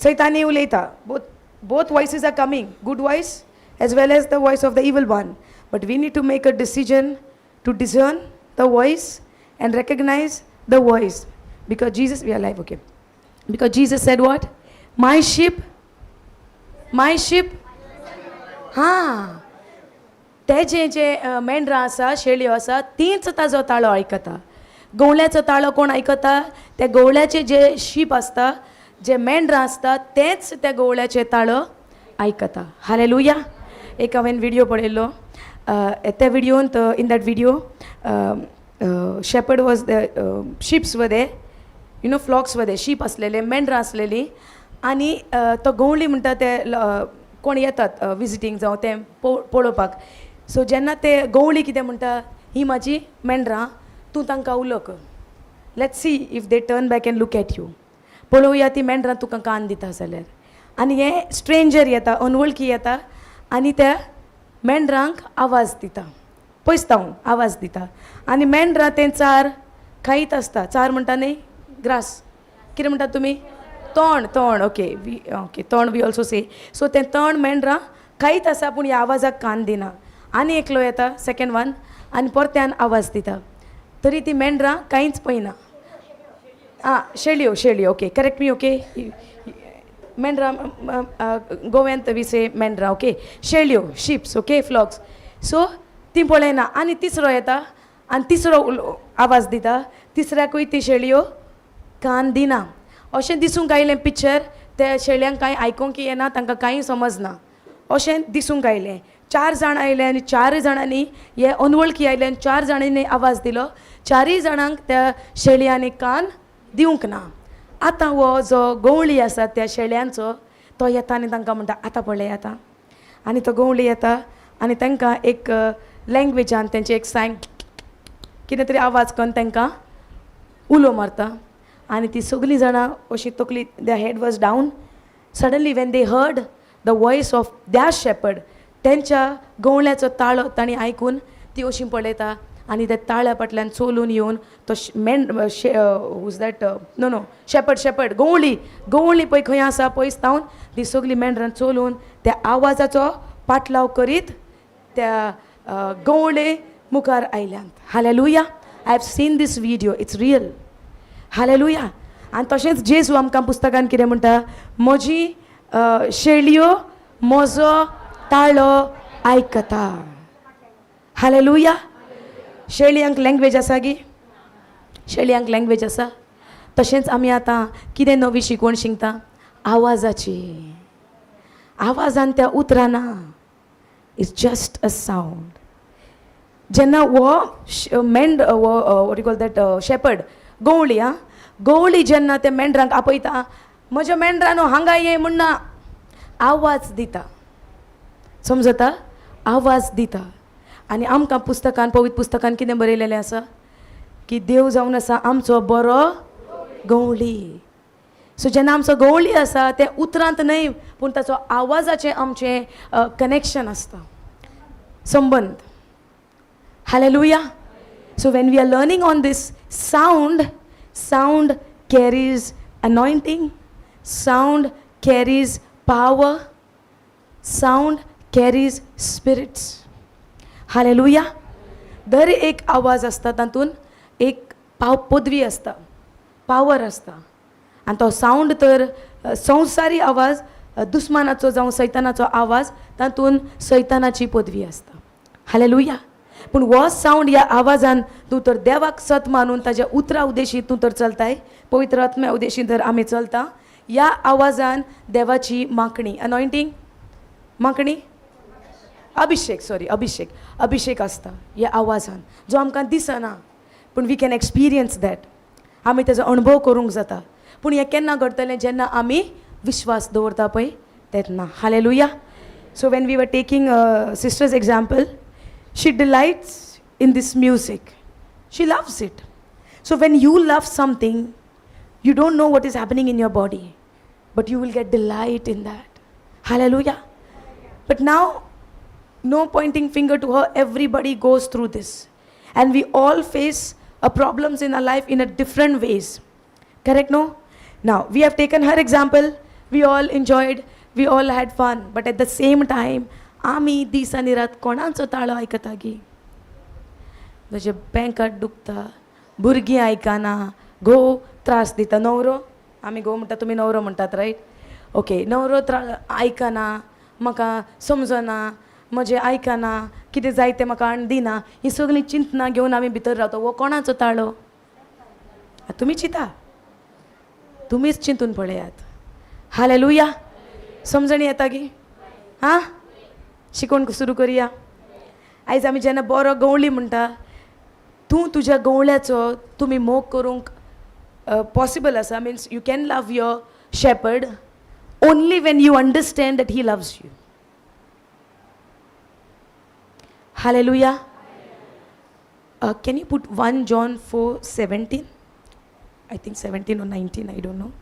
सैतानी उलयता. Both voices are coming, good voice as well as the voice of the evil one, but we need to make a decision to discern the voice and recognize the voice, because Jesus, we are live, okay, because Jesus said what? "My sheep, my sheep." हां, तेजे जे मेंढरां आसा, शेळयो आसा, तींच ताजो ताळो आयकता. गवळ्याचो ताळो कोण आयकता? त्या गवळ्याचे जे शीप आसता, जे मेंढरां आसता, तेंच त्या गवळ्याचे ताळो आयकता. हालेलुया. एक हांवें विडियो पळयल्लो. त्या विडियोंत, in that video, shepherd was the sheeps were there, flocks were there, sheep आसलेले, मेंढरां आसलेली. आनी तो गवळी म्हणटा ते कोण येतात विजिटींग जावं तें पळोवपाक. सो जेन्ना ते गवळी कितें म्हणटा, "ही म्हाजी मेंढरां, तूं तांकां उलो कर. Let's see if they turn back and look at you. पळोवया ती मेंढरां तुका कान दिता जाल्यार." आनी हे स्ट्रेंजर येता, अनवळखी येता आनी त्या मेंढरांक आवाज दिता, पयस धांवन आवाज दिता. आनी मेंढरां तें चार खायत आसता. चार म्हणटा न्ही, ग्रास, कितें म्हणटात तुमी? तण, तण. ओके, we, okay, तण we also से. सो तें तण मेंढरां खायत आसा, पूण ह्या आवाजाक कान दिना. आनी एकलो येता, सेकंड वन, आनी परत्यान आवाज दिता, तरी ती मेंढरां कांयच पळयना. आं, शेळयो, शेळयो. Okay, correct me. ओके, मेंढरां, गोव्यांत we से मेंढरां. ओके, शेळयो, शिप्स, ओके, फ्लॉक्स. सो ती पळयना. आनी तिसरो येता आनी तिसरो आवाज दिता. तिसऱ्याकूय ती शेळयो कान दिना. अशें दिसूंक आयलें पिक्चर, त्या शेळयांक कांय आयकोंक येना, तांकां कांय समजना अशें दिसूंक आयलें. चार जाण आयले आनी चार जाणांनी, हे अनवळखी आयले आनी चार जाणांनी आवाज दिलो. चारूय जाणांक त्या शेळयांनी कान दिवंक ना. आतां हो जो गवळी आसा त्या शेळयांचो, तो येता आनी तांकां म्हणटा, "आतां पळय आतां." आनी तो गवळी येता आनी तांकां एक लँग्वेजान तेंचे एक सायन कितें तरी आवाज करून तांकां उलो मारता. आनी ती सगळीं जाणां अशी तकली, the head was down. Suddenly, when they heard the voice of their shepherd, तेंच्या गवळ्याचो ताळो तांणी आयकून ती अशी पळयता आनी त्या ताळ्या फाटल्यान चलून येवन तो main, who's that, no, shepherd, shepherd, गवळी, गवळी पळय खंय आसा, पयस तावन ती सगळीं मेंढरां चलून त्या आवाजाचो पाटलाव करीत त्या गवळे मुखार आयल्यात. Hallelujah. I have seen this video, it's real. Hallelujah. आनी तशेंच जेजू आमकां पुस्तकान कितें म्हणटा? "म्हजी शेळयो म्हजो ताळो आयकता." हालेलुया. शेळयांक लँग्वेज आसा गी? शेळयांक लँग्वेज आसा? तशेंच आमी आतां कितें नवी शिकवण शिकता? आवाजाची. आवाजान त्या उतरां ना, it's just a sound. जेन्ना हो मेंड, हो, what you call that, shepherd, गवळी, आं, गवळी जेन्ना त्या मेंढरांक आपयता, "म्हज्या मेंढरानो, हांगा ये" म्हणना, आवाज दिता. समजता? आवाज दिता. आनी आमकां पुस्तकान, पवित्र पुस्तकान कितें बरयलेलें आसा की देव जावन आसा आमचो बरो गवळी. सो जेन्ना आमचो गवळी आसा, तें उतरांत न्हय, पूण ताचो आवाजाचें आमचें कनेक्शन आसता, संबंद. Hallelujah. So when we are learning on this sound, sound carries anointing, sound carries power, sound carries spirits. Hallelujah. दर एक आवाज आसता, तातूंत एक पाव पदवी आसता, पावर आसता. आनी तो सावंड तर संवसारी आवाज, दुस्मानाचो जावं सैतानाचो आवाज, तातूंत सैतानाची पदवी आसता. हालेलुया. पूण हो सावंड, ह्या आवाजान तूं तर देवाक सत मानून ताज्या उतरा उदेशी तूं तर चलताय, पवित्र आत्म्या उदेशी तर आमी चलता, ह्या आवाजान देवाची मागणी, अनॉयंटींग, मागणी, अभिषेक, सॉरी, अभिषेक, अभिषेक आसता ह्या आवाजान, जो आमकां दिसना, पूण we can experience that. आमी तेजो अणभव करूंक जाता. पूण हें केन्ना घडटलें? जेन्ना आमी विश्वास दवरता पळय तेन्ना. Hallelujah. So when we were taking sister's example, she delights in this music, she loves it. So when you love something, you don't know what is happening in your body, but you will get delight in that. Hallelujah. But now, no pointing finger to her, everybody goes through this. And we all face problems in our life in a different ways. Correct, no? Now, we have taken her example. We all enjoyed, we all had fun, but at the same time आमी दीस आनी रात कोणाचो ताळो आयकता गी? म्हजें बँकात दुखता, भुरगीं आयकना, घोव त्रास दिता, न्हवरो, आमी घोव म्हणटा, तुमी न्हवरो म्हणटात, रायट? ओके, न्हवरो आयकना, म्हाका समजना, म्हजें आयकना, कितें जाय तें म्हाका हाडून दिना. हीं सगळीं चिंतनां घेवन आमी भितर रावता. हो कोणाचो ताळो? तुमी चिंता, तुमीच चिंतून पळयात. हालेलुया. समजणी येता गी? आं, शिकोवण सुरू करुया. आयज आमी जेन्ना बरो गवळी म्हणटा, तूं तुज्या गवळ्याचो तुमी मोग करूंक पॉसिबल आसा, means you can love your shepherd only when you understand that he loves you. Hallelujah. Can you put 1 John 4:17? I think 17 or 19, I don't know.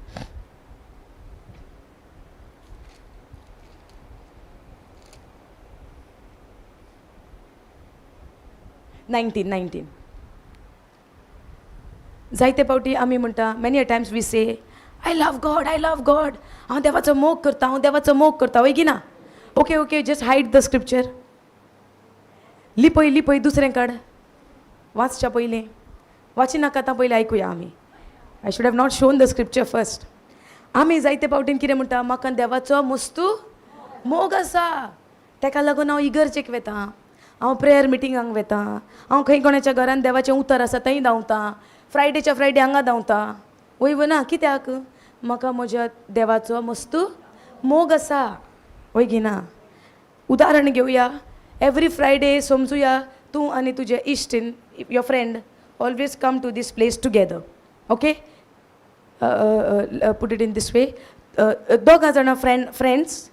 19, 19. जायते फावटी आमी म्हणटा, many a times we say, "I love God, I love God, हांव देवाचो मोग करता, हांव देवाचो मोग करता." वय की ना? Okay okay, just hide the scripture. लिपय लिपय, दुसरें काड. वाचच्या पयलीं, वाची नाका आतां, पयलीं आयकुया आमी. I should have not shown the scripture first. आमी जायते फावटीन कितें म्हणटा? म्हाका देवाचो मस्तू मोग आसा, तेका लागून हांव इगर्जेक वता, हांव प्रेयर मिटिंगांक वता, हांव खंय कोणाच्या घरान देवाचें उतर आसा थंय धांवता, फ्रायडेच्या फ्रायडे हांगा धांवता. वय ना? कित्याक? म्हाका म्हज्या देवाचो मस्तू मोग आसा. वय की ना? उदाहरण घेवया. एवरी फ्रायडे समजुया तूं आनी तुजे इश्टीन, your friend, always come to this place together, okay? Put it in this way, दोगां जाणां फ्रेंड्स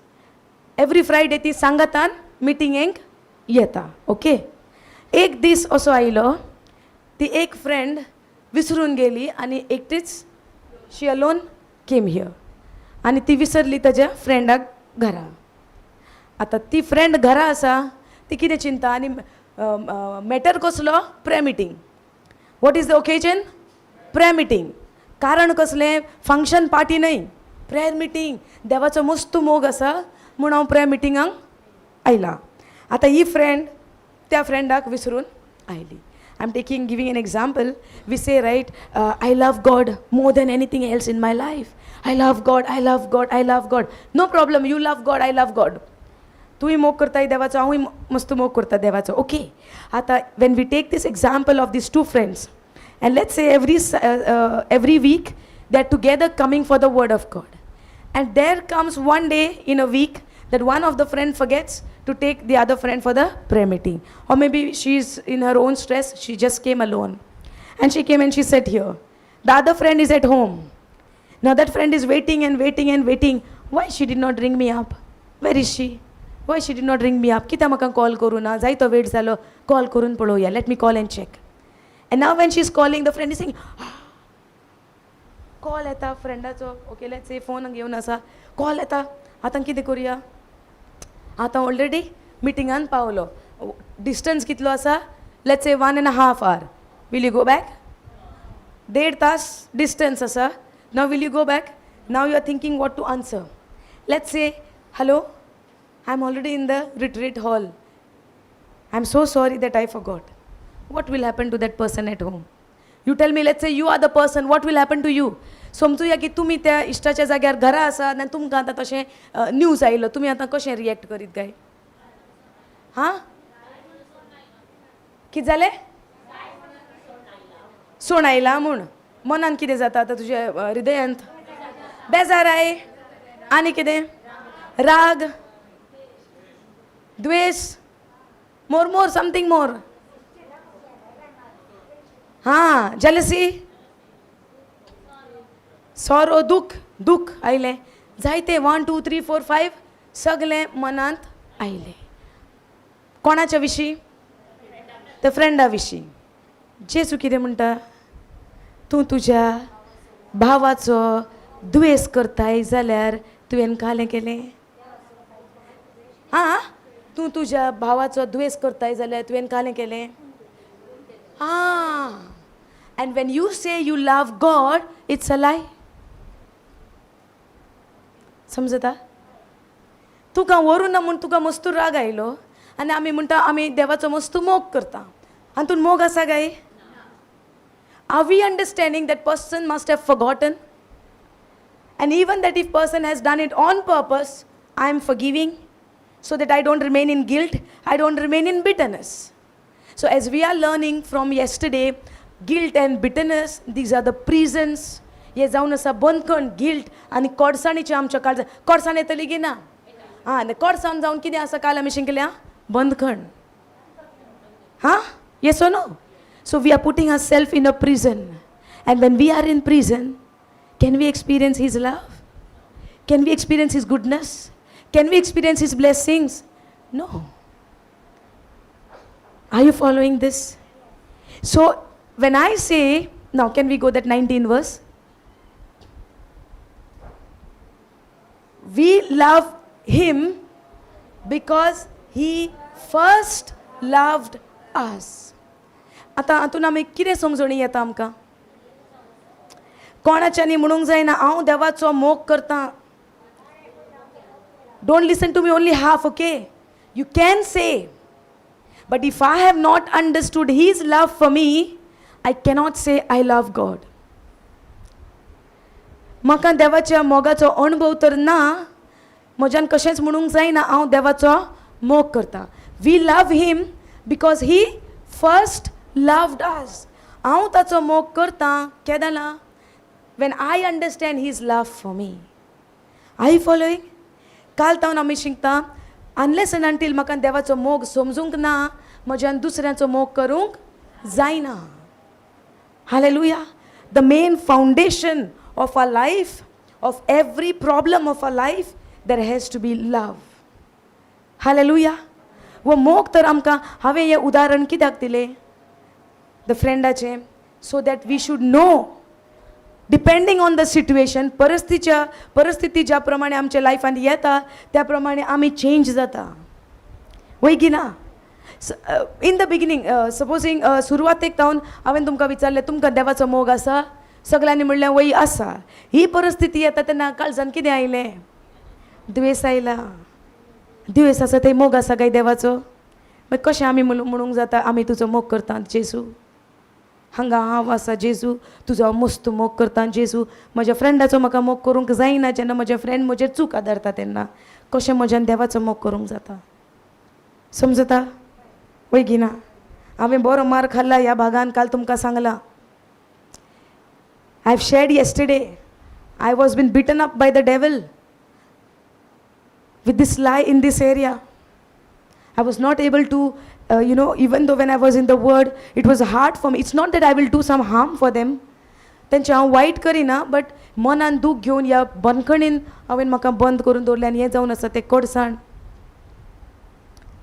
एवरी फ्रायडे ती सांगातान मिटिंगेक येता, ओके? एक दीस असो आयलो, ती एक फ्रेंड विसरून गेली आनी एकटीच, she alone came here, आनी ती विसरली ताज्या फ्रेंडाक घरा. आतां ती फ्रेंड घरा आसा, ती कितें चिंता? आनी मॅटर कसलो? Prayer meeting. What is the occasion? Prayer meeting. कारण कसलें? फंक्शन, पार्टी न्हय, प्रेयर मिटींग. देवाचो मस्त मोग आसा म्हूण हांव प्रेयर मिटिंगाक आयलां. आतां ही फ्रेंड त्या फ्रेंडाक विसरून आयली. I am taking giving an example. We say, right, "I love God more than anything else in my life. I love God, I love God, I love God." No problem, you love God, I love God. तूंय मोग करताय देवाचो, हांवूय मस्त मोग करता देवाचो. Okay, आतां when we take this example of these two friends and let's say every week they are together coming for the word of God, and there comes one day in a week that one of the friend forgets to take the other friend for the prayer meeting, or maybe she's in her own stress, she just came alone, and she came and she sat here. The other friend is at home. Now that friend is waiting and waiting and waiting. Why she did not ring me up? Where is she? Why she did not ring me up? कित्याक म्हाका call करूं ना? जायतो weight जालो, call करून पळोवया. Let me call and check. And now when she is calling, the friend is saying, call येता फ्रेंडाचो. Okay, let's say phone घेवन आसा, कॉल येता. आतां कितें करुया? आतां ऑलरेडी मिटिंगान पावलो. डिस्टन्स कितलो आसा? Let's say 1.5 hour. Will you go back? देड तास डिस्टन्स आसा. Now will you go back? Now you are thinking what to answer. Let's say, "Hello, I am already in the retreat hall. I am so sorry that I forgot." What will happen to that person at home? You tell me. Let's say you are the person, what will happen to you? समजुया की तुमी त्या इश्टाच्या जाग्यार घरा आसा आनी तुमकां आतां तशें न्यूज आयलो, तुमी आतां कशें रिएक्ट करीत काय? हां, कितें जालें? सोण आयला म्हूण मनान कितें जाता आतां तुज्या हृदयांत? बेजार I, आनी कितें? राग, द्वेश, मोर मोर, समथींग मोर. हां, जेलसी, सोरो, दुख, दुख आयलें. जायते 1 2 3 4 5 सगलें मनांत आयलें. कोणाच्या विशीं? त्या फ्रेंडा विशीं. जेजू कितें म्हणटा? तूं तुज्या भावाचो दुयेंस करताय जाल्यार तुवें कालें केलें. आं, तूं तुज्या भावाचो दुयेंस करताय जाल्यार तुवें कालें केलें. आं, and when you say you love God, it's a lie. समजता? तुका व्हरूं ना म्हूण तुका मस्तू राग आयलो आनी आमी म्हणटा आमी देवाचो मस्तू मोग करता. हातून मोग आसा काय? Are we understanding that person must have forgotten? And even that if person has done it on purpose, I am forgiving so that I don't remain in guilt, I don't remain in bitterness. So as we are learning from yesterday, guilt and bitterness, these are the prisons. हे जावन आसा बंदखण, guilt आनी कोडसाणीचे आमच्या काळजा कोडसाण येतली की ना? आं, आनी कोडसाण जावन कितें आसा? काल आमी शिकल्या बंदखण. हां, yes or no? So we are putting ourself in a prison, and when we are in prison, can we experience His love? Can we experience His goodness? Can we experience His blessings? No. Are you following this? So when I say, now can we go that 19 verse? We love Him because He first loved us. आतां हातून आमी कितें समजणी येता आमकां? कोणाच्यानी म्हणूंक जायना हांव देवाचो मोग करतां. Don't listen to me only half, okay? You can say, but if I have not understood His love for me, I cannot say I love God. म्हाका देवाच्या मोगाचो अणभव तर ना, म्हज्यान कशेंच म्हणूंक जायना हांव देवाचो मोग करता. We love Him because He first loved us. हांव ताचो मोग करतां केदना? When I understand His love for me. Are you following? काल तावन आमी शिकता, अनलेस एंड अंटील म्हाका देवाचो मोग समजूंक ना, म्हज्यान दुसऱ्यांचो मोग करूंक जायना. Hallelujah. The main foundation of our life, of every problem of our life, there has to be love. Hallelujah. वो मोग तर आमकां हांवें हें उदाहरण कित्याक दिलें the फ्रेंडाचें? So that we should know, depending on the situation, परिस्थितीच्या परिस्थिती ज्या प्रमाणे आमच्या लायफान येता त्या प्रमाणे आमी चेंज जाता, वय की ना? इन the beginning, supposing सुरवातेक जावन हांवें तुमकां विचारलें, तुमकां देवाचो मोग आसा? सगल्यांनी म्हणलें वय आसा. ही परिस्थिती येता तेन्ना काळजान कितें आयलें? द्वेस आयला. द्वेस आसा थंय मोग आसा काय देवाचो? मागीर कशें आमी म्हणूंक जाता आमी तुजो मोग करता जेजू? हांगा हांव आसा जेजू, तुजो हांव मस्त मोग करता जेजू. म्हज्या फ्रेंडाचो म्हाका मोग करूंक जायना, जेन्ना म्हजें फ्रेंड म्हजेर चूक आदारता तेन्ना कशें म्हज्यान देवाचो मोग करूंक जाता? समजता वय की ना? हांवें बरो मार खाल्ला ह्या भागान, काल तुमकां सांगलां. I have shared yesterday, I was been beaten up by the devil with this lie in this area. I was not able to, even though when I was in the word, it was hard for me. It's not that I will do some harm for them. तेंचें हांव वायट करिना, but मनान दूख घेवन ह्या बंदखणीन हांवें म्हाका बंद करून दवरलें आनी हें जावन आसा तें कोडसाण.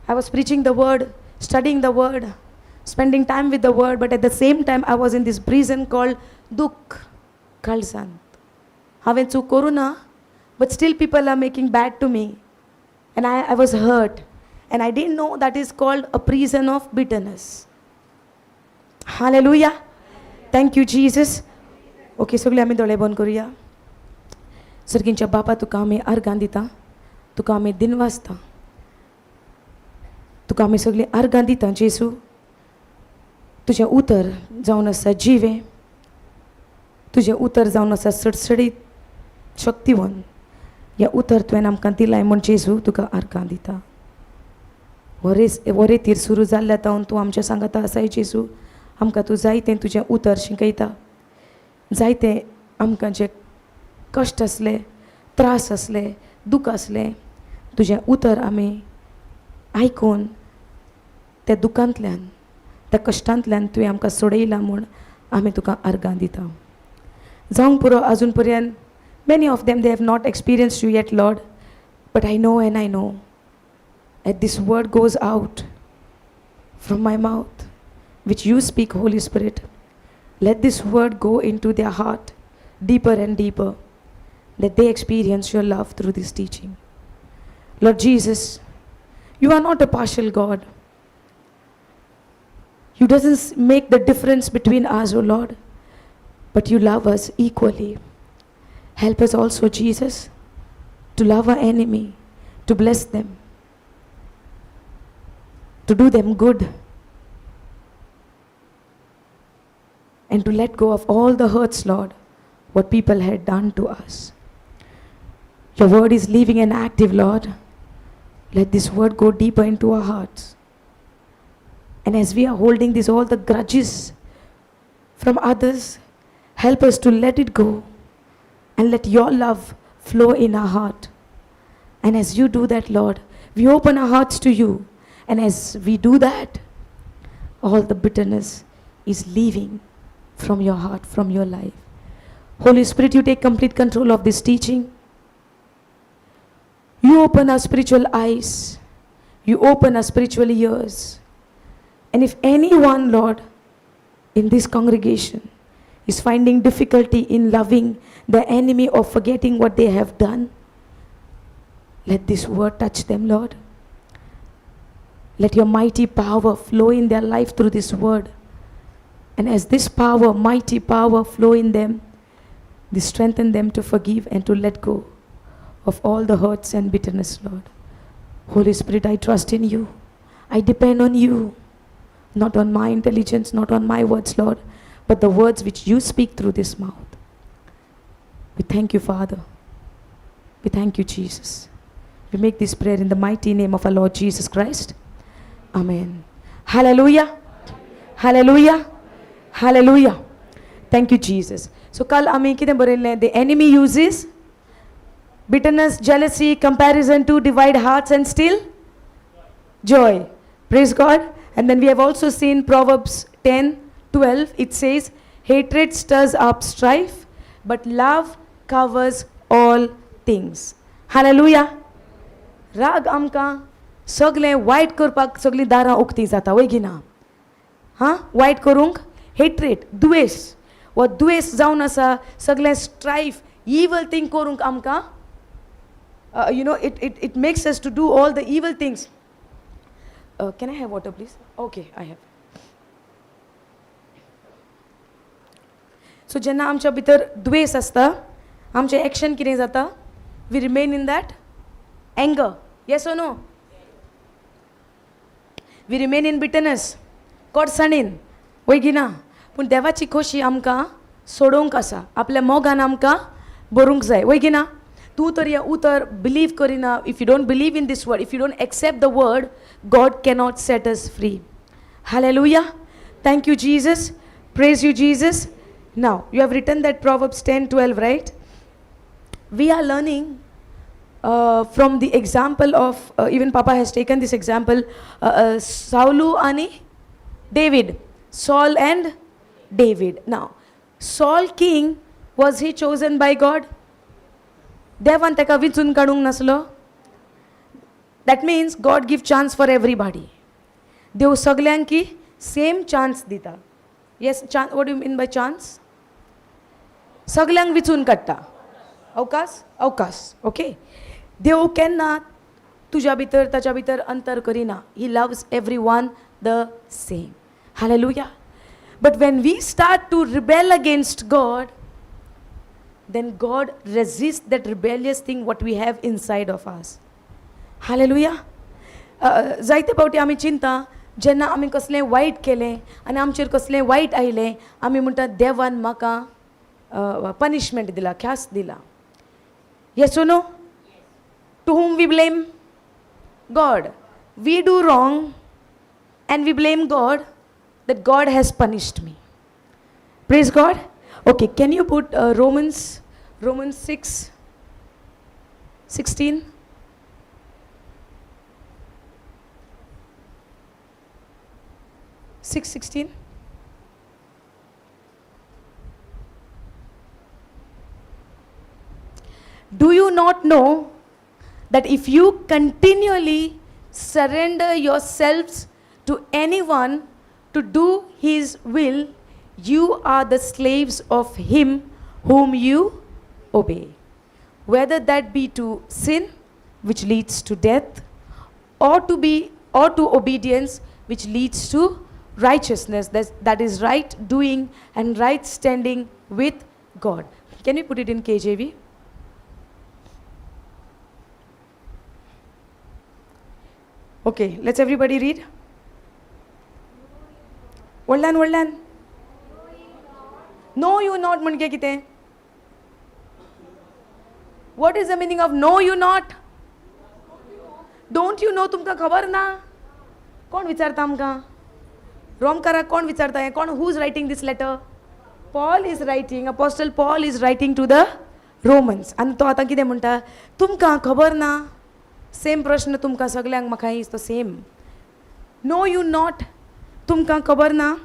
I was preaching the word, studying the word, spending time with the word, but at the same time I was in this prison called दुःख काळजांत. हांवें चूक करूं ना, but still people are making bad to me, and I was hurt, and I didn't know that is called a prison of bitterness. Hallelujah. Thank you, Jesus. Okay, सगळे आमी दोळे बंद करुया. सर्गींच्या बापा, तुका आमी अर्गां दिता, तुका आमी दिनवासता, तुका आमी सगळीं अर्गां दिता जेजू. तुजें उतर जावन आसा जिवें, तुजें उतर जावन आसा सडसडीत शक्तिवन. हें उतर तुवें आमकां दिलाय म्हूण जेजू तुका अर्गां दिता. वरे तीर सुरू जाल्ल्या तावन तूं आमच्या सांगाता आसाय जेजू. आमकां तूं जायतें तुजें उतर शिकयता, जायते आमकां जे कश्ट आसले, त्रास आसले, दूख आसलें, तुजें उतर आमी आयकून त्या दुखांतल्यान, त्या कश्टांतल्यान तुवें आमकां सोडयलां म्हूण आमी तुका अर्गां दिता. जावंक पुरो, अजून पर्यंत many of them, they have not experienced you yet, Lord, but I know and I know, as this word goes out from my mouth, which you speak, Holy Spirit, let this word go into their heart deeper and deeper, that they experience your love through this teaching. Lord Jesus, you are not a partial God. You doesn't make the difference between us, O Lord, but you love us equally. Help us also, Jesus. To love our enemy, to bless them, to do them good, and to let go of all the hurts, Lord, what people had done to us. Your word is living and active, Lord. Let this word go deeper into our hearts. And as we are holding this, all the grudges from others, help us to let it go and let your love flow in our heart. And as you do that, Lord, we open our hearts to you. And as we do that, all the bitterness is leaving from your heart, from your life. Holy Spirit, you take complete control of this teaching. You open our spiritual eyes. You open our spiritual ears. And if anyone, Lord, in this congregation is finding difficulty in loving the enemy or forgetting what they have done, let this word touch them, Lord. Let your mighty power flow in their life through this word. And as this power, mighty power, flow in them, this strengthen them to forgive and to let go of all the hurts and bitterness, Lord. Holy Spirit, I trust in you. I depend on you, not on my intelligence, not on my words, Lord, but the words which you speak through this mouth. We thank you, Father. We thank you, Jesus. We make this prayer in the mighty name of our Lord Jesus Christ. Amen. Hallelujah. Hallelujah. Hallelujah. Thank you, Jesus. So काल आमी कितें बरयल्लें? The enemy uses bitterness, jealousy, comparison to divide hearts and steal joy. Praise God. And then we have also seen Proverbs 10:12. It says, hatred stirs up strife, but love covers all things. Hallelujah. राग आमकां सगळें वायट करपाक सगळीं दारां उक्तीं जाता, वय की ना? हां, वायट करूंक हेट्रेट, दुवेस, हो दुवेस जावन आसा सगळें स्ट्रायफ, इवल थिंग करूंक आमकां, it makes us to do all the evil things. Can I have water, please? Okay, I have. So जेन्ना आमच्या भितर द्वेस आसता, आमचें एक्शन कितें जाता? We remain in that anger. Yes or no? We remain in bitterness, कोडसाणीन, वय की ना? पूण देवाची खोशी आमकां सोडोवंक आसा, आपल्या मोगान आमकां भरूंक जाय, वय की ना? तूं तर हें उतर बिलीव करिना, if you don't believe in this word, if you don't accept the word, God cannot set us free. Hallelujah. Thank you, Jesus. Praise you, Jesus. Now you have written that Proverbs 10:12, right? We are learning from the example of, even Papa has taken this example, Saulu ani David, Saul and David. Now, Saul king, was he chosen by God? देवान ताका विंचून काडूंक नासलो? That means God give chance for everybody. देव सगल्यांकी same chance दिता. Yes, what you mean by chance? सगल्यांक विचून काडटा. अवकाश, अवकाश. ओके, देव केन्ना तुज्या भितर ताच्या भितर अंतर करिना. He loves everyone the same. Hallelujah. But when we start to rebel against God, then God resists that rebellious thing what we have inside of us. Hallelujah. जायते फावटी आमी चिंता, जेन्ना आमी कसलें वायट केलें आनी आमचेर कसलें वायट आयलें, आमी म्हणटा देवान म्हाका पनिशमेंट दिला, ख्यास्त दिला. Yes, no? To whom we blame? God. We do wrong and we blame God that God has punished me. Praise God. Okay, can you put Romans 6:16? 6:16. Do you not know that if you continually surrender yourselves to anyone to do his will, you are the slaves of him whom you obey, whether that be to sin, which leads to death, or to obedience, which leads to righteousness, that is right doing and right standing with God. Can you put it in KJV? Okay, let's everybody read. व्हडल्यान व्हडल्यान. No you not म्हणजे कितें? What is the meaning of know you not? Don't you know? तुमकां खबर ना? कोण विचारता आमकां? रोमकाराक कोण विचारता हें? कोण, who is writing this letter? Paul is writing, Apostle Paul is writing to the Romans. आनी तो आतां कितें म्हणटा? तुमकां खबर ना? सेम प्रश्न तुमकां सगल्यांक, म्हाका तो सेम. नो you not, तुमकां खबर ना?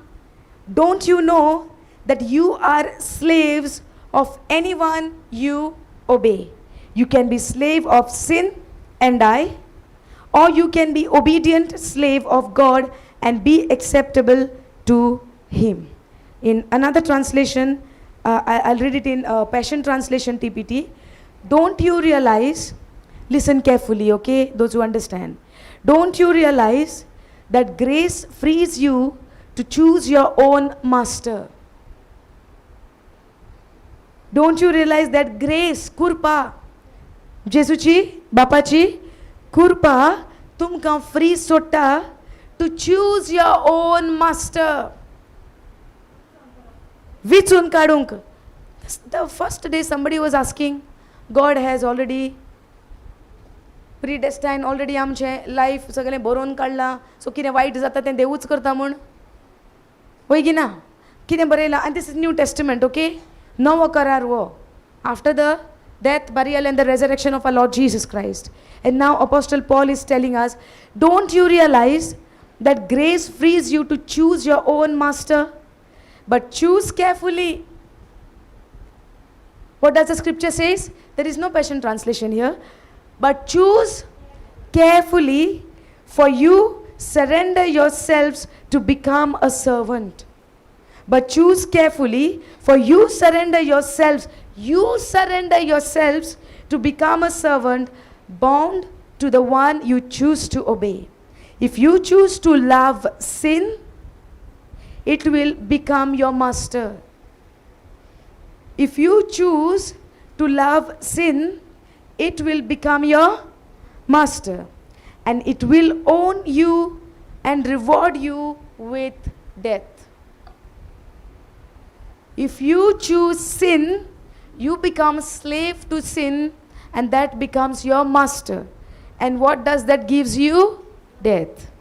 Don't you know that you are slaves of anyone you obey? You can be slave of sin and die, or you can be obedient slave of God and be acceptable to Him. In another translation, I'll read it in Passion Translation TPT. Don't you realize, listen carefully, okay, those who understand. Don't you realize that grace frees you to choose your own master? Don't you realize that grace, कृपा, जेजूची बापाची कृपा तुमकां free सोडटा to choose your own master, विचून काडूंक? The first day somebody was asking, God has already predestined, already आमचें life सगळें बरोवन काडलां, सो कितें वायट जाता तें देवूच करता म्हूण, वय की ना? कितें बरयलां? आनी this is New Testament, okay? नवो करार हो, after the death, burial, and the resurrection of our Lord Jesus Christ. And now Apostle Paul is telling us, don't you realize that grace frees you to choose your own master? But choose carefully. What does the scripture says? There is no Passion Translation here. But choose carefully, for you surrender yourselves to become a servant. But choose carefully, for you surrender yourselves. You surrender yourselves to become a servant bound to the one you choose to obey. If you choose to love sin, it will become your master. If you choose to love sin, it will become your master, and it will own you and reward you with death. If you choose sin, you become slave to sin, and that becomes your master. And what does that gives you? Death.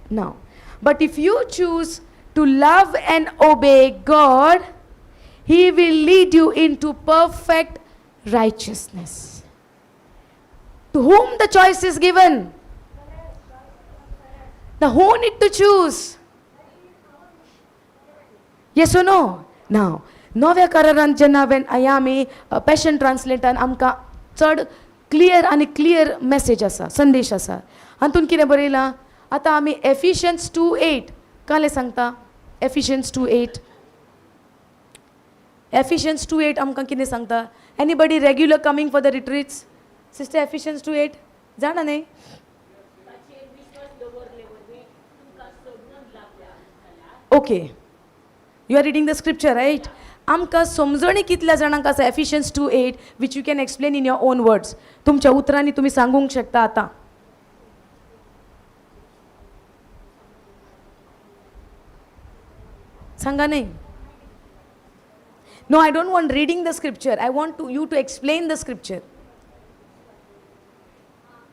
Now, but if you choose to love and obey God, He will lead you into perfect righteousness. To whom the choice is given? Now, who need to choose? Yes or no? Now, नव्या करारान जेन्ना when हें आमी passion ट्रान्सलेटान आमकां चड clear आनी clear message आसा, संदेश आसा. हातून कितें बरयलां? आतां आमी एफिशियन्स 2:8 कालें सांगता. Ephesians 2:8, Ephesians 2:8 आमकां कितें सांगता? Anybody regular coming for the retreats? Sister, Ephesians 2:8 जाणा न्ही? ताचेर विश्वास दवरले वरवीं तुमकां सोडून लाभल्या जाल्यार. Okay, you are reading the scripture, right? आमकां समजणी कितल्या जाणांक आसा Ephesians 2:8, which you can explain in your own words? तुमच्या उतरांनी तुमी सांगूंक शकता आतां. सांगा न्ही? No, I don't want reading the scripture. I want to you to explain the scripture.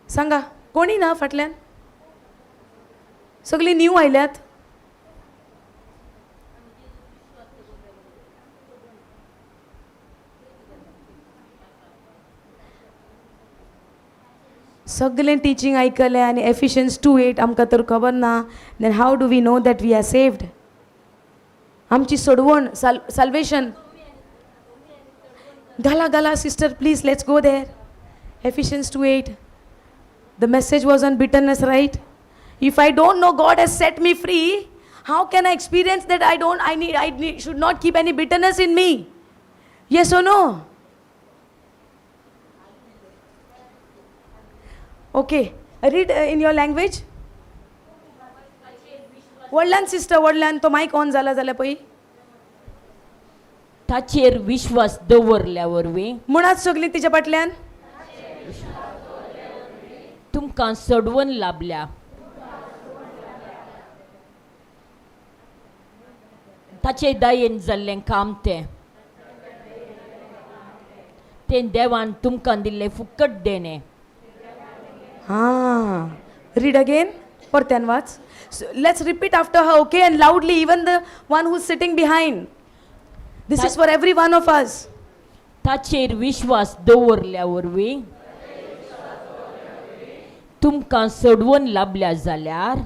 सांगा. कोणी ना फाटल्यान? सगळीं न्यू आयल्यात. सगळें टिचींग आयकलें आनी एफिशियन्स 2:8 आमकां तर खबर ना. Then how do we know that we are saved? आमची सोडवण, साल्वेशन. घाला घाला sister, please, let's go there. Ephesians 2:8. The message was on bitterness, right? If I don't know God has set me free, how can I experience that I don't, I need, I need, should not keep any bitterness in me? Yes or no? Okay, read in your language. व्हडल्यान sister, व्हडल्यान. तो मायक on जाला जाल्यार पळय. ताचेर विश्वास दवरल्या वरवीं म्हणात सगळीं तिच्या फाटल्यान. तुमकां सोडवून लाभल्या. ताचे दयेन जाल्लें काम तें. तें देवान तुमकां दिल्लें फुकट देणें. हां, रीड अगेन, परत्यान वाच. Let's repeat after her, okay, and loudly, even the one who sitting behind. This is for every one of us. ताचेर विश्वास दवरल्या वरवीं तुमकां सोडवून लाबल्या जाल्यार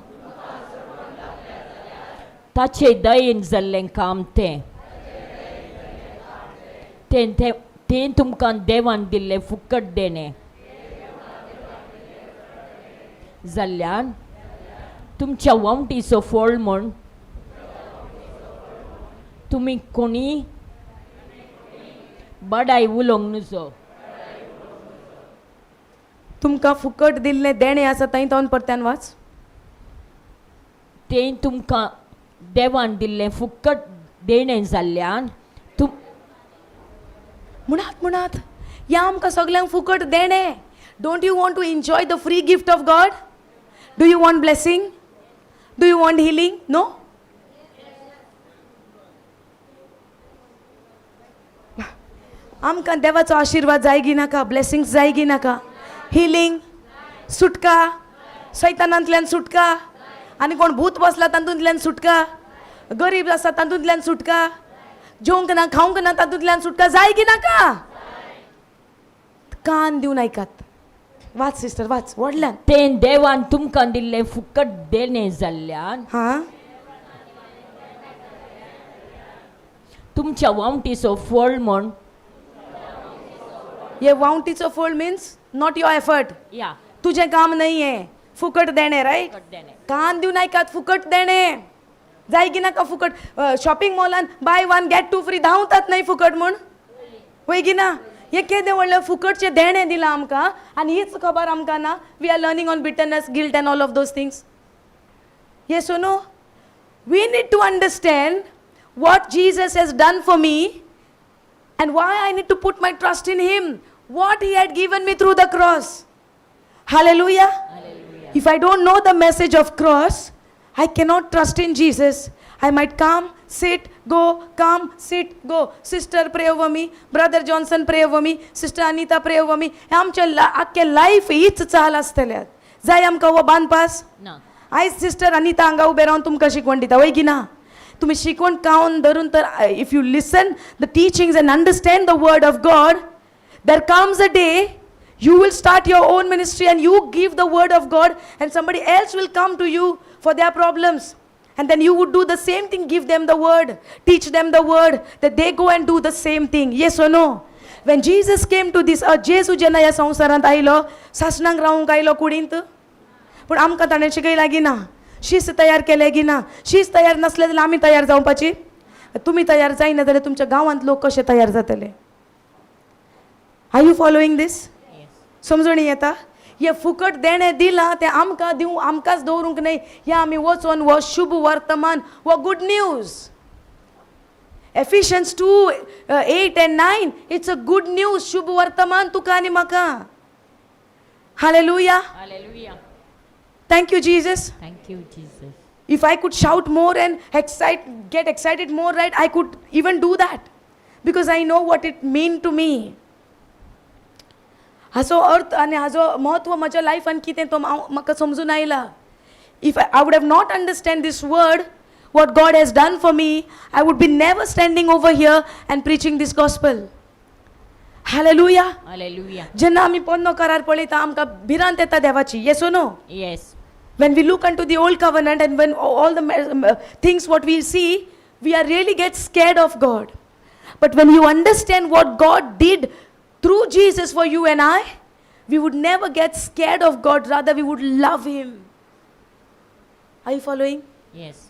ताचे दयेन जाल्लें काम तें. तें तें तें तुमकां देवान दिल्लें फुकट देणें जाल्ल्यान तुमच्या वावटीचो फळ म्हूण तुमी कोणी बडाय उलोवंक नुजो. तुमकां फुकट दिल्लें देणें आसा थंय तावन परत्यान वाच. तें तुमकां देवान दिल्लें फुकट देणें जाल्ल्यान तुम म्हणात म्हणात, ह्या आमकां सगल्यांक फुकट देणें. Don't you want to enjoy the free gift of God? Do you want blessing? Do you want healing? No? आमकां देवाचो आशिर्वाद जाय गी नाका? ब्लेसिंग्स जाय गी नाका? हिलींग, सुटका, सैतानांतल्यान सुटका, आनी कोण भूत बसला तातूंतल्यान सुटका, गरीब आसा तातूंतल्यान सुटका, जेवंक ना खावंक ना तातूंतल्यान सुटका जाय की नाका? कान दिवन आयकात. वाच सिस्टर, वाच व्हडल्यान. तें देवान तुमकां दिल्लें फुकट देणें जाल्ल्यान हां, तुमच्या वावटीचो फळ म्हूण हे वावटीचो फळ मिन्स not your effort. या. तुजें काम न्हय हें, फुकट देणें, रायट? फुकट देणें. कान दिवन आयकात, फुकट देणें जाय की नाका? फुकट shopping मॉलान buy one get two free, धांवतात न्हय फुकट म्हूण, वय की ना? हें केदें व्हडलें फुकटचें देणें दिलां आमकां आनी हीच खबर आमकां ना. We are learning on bitterness, guilt and all of those things. Yes or no? We need to understand what Jesus has done for me and why I need to put my trust in Him, what He had given me through the cross. Hallelujah. Hallelujah. If I don't know the message of cross, I cannot trust in Jesus. I might come, sit, go, come, sit, go. Sister, pray over me. Brother Johnson, pray over me. Sister Anita, pray over me. हे आमच्या आख्खे life हीच चाल आसतल्या. जाय आमकां हो बांदपास? ना. आयज सिस्टर अनिता हांगा उबें रावन तुमकां शिकवण दिता, वय की ना? तुमी शिकवण कावन धरून तर, if you listen the teachings and understand the word of God, there comes a day you will start your own ministry and you give the word of God, and somebody else will come to you for their problems. And then you would do the same thing, give them the word, teach them the word, that they go and do the same thing. Yes or no? When Jesus came to this earth, जेजू जेन्ना ह्या संवसारांत आयलो, सासणांक रावूंक आयलो कुडींत? पूण आमकां ताणें शिकयलां गी ना? शिस्त तयार केलें गी ना? शिस्त तयार नासलें जाल्यार आमी तयार जावपाची? तुमी तयार जायना जाल्यार तुमच्या गांवांत लोक कशे तयार जातले? Are you following this? Yes. समजणी येता? हें फुकट देणें दिलां तें आमकां दिवं, आमकांच दवरूंक न्हय. हें आमी वचोन हो शुभ वर्तमान, हो good news. Ephesians 2:8 and 9, it's a good news, शुभ वर्तमान तुका आनी म्हाका. Hallelujah. Hallelujah. Thank you Jesus. Thank you Jesus. If I could shout more and get excited more, right? I could even do that because I know what it mean to me. हाचो अर्थ आनी हाजो म्हत्व म्हज्या लायफान कितें तो हांव म्हाका समजून आयला. If I would have not understand this word, what God has done for me, I would be never standing over here and preaching this gospel. Hallelujah. Hallelujah. जेन्ना आमी पोन्नो करार पळयता, आमकां भिरांत येता देवाची. Yes no? Yes. When we look unto the old covenant and when all the things what we see, we are really get scared of God. But when you understand what God did through Jesus for you and I, we would never get scared of God, rather we would love Him. Are you following? Yes.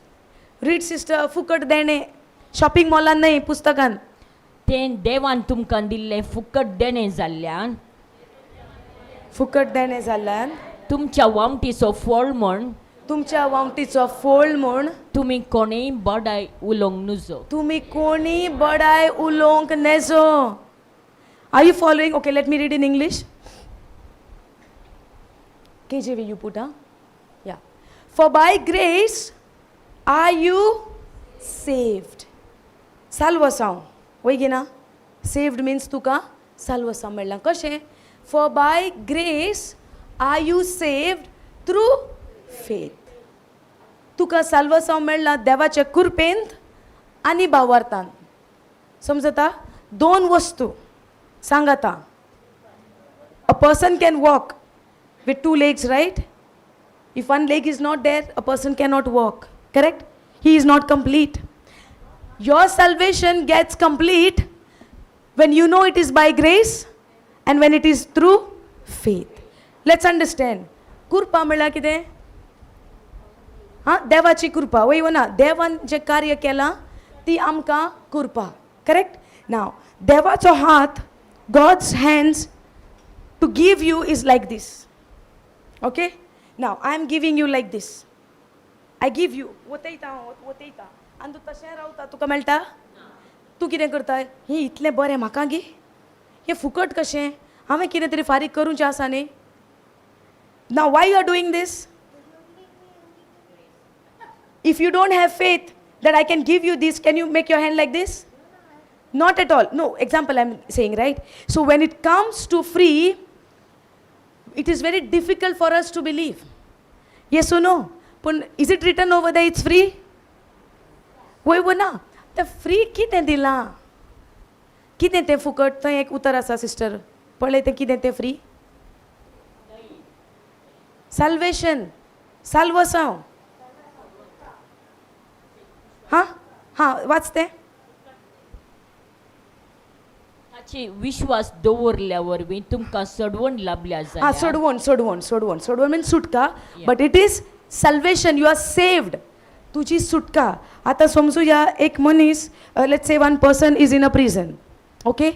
Read, sister. फुकट देणे, shopping मॉलान न्हय, पुस्तकान. तें देवान तुमकां दिल्लें फुकट देणें जाल्ल्यान फुकट देणे जाल्ल्यान तुमच्या वावटीचो फळ म्हूण तुमच्या वावटीचो फोळ म्हूण तुमी कोणेय बडाय उलोवंक नुजो. तुमी कोणी बडाय उलोवंक नेजो. Are you following? Okay, let me read in English. KJV you put, ah? Yeah. For by grace are you saved. साल्वसांव वय गी ना? सेव्ड मिन्स तुका साल्वसांव मेळ्ळां. कशें? For by grace are you saved through faith. तुका साल्वसांव मेळ्ळां देवाच्या कृपेंत आनी भावार्थान. समजता? दोन वस्तू सांग आतां. A person can walk with two legs, right? If one leg is not there, a person cannot walk, correct? He is not complete. Your salvation gets complete when you know it is by grace and when it is through faith. Let's understand. कृपा म्हळ्यार कितें? हां, देवाची कृपा वय ना? देवान जें कार्य केलां ती आमकां कृपा, करेक्ट? नाव देवाचो हात, God's hands to give you is like this, okay? Now I am giving you like this. I give you, वतयता हांव, वतयता आनी तूं तशें रावता, तुका मेळटा? तूं कितें करता? हें इतलें बरें म्हाका गे, हें फुकट कशें? हांवें कितें तरी फारीक करूचें आसा न्ही? Now why you are doing this? If you don't have faith that I can give you this, can you make your hand like this? Not at all. No, example I'm saying, right? So when it comes to free, it is very difficult for us to believe. Yes or no? पूण is it written over there it's free? वय वो ना? तें free कितें दिलां? कितें तें फुकट? थंय एक उतर आसा सिस्टर, पळय तें कितें तें फ्री? साल्वेशन, साल्वसांव. हां हां, वाच तें. ताचे विश्वास दवरल्या वरवीं तुमकां सोडवण लाभल्या हां. जाल्यार. सोडवण, सोडवण, सोडवण, सोडवण मीन्स सुटका. But it is salvation, you are saved, तुजी सुटका. आतां समजुया एक मनीस, let's say one person is in a prison, okay?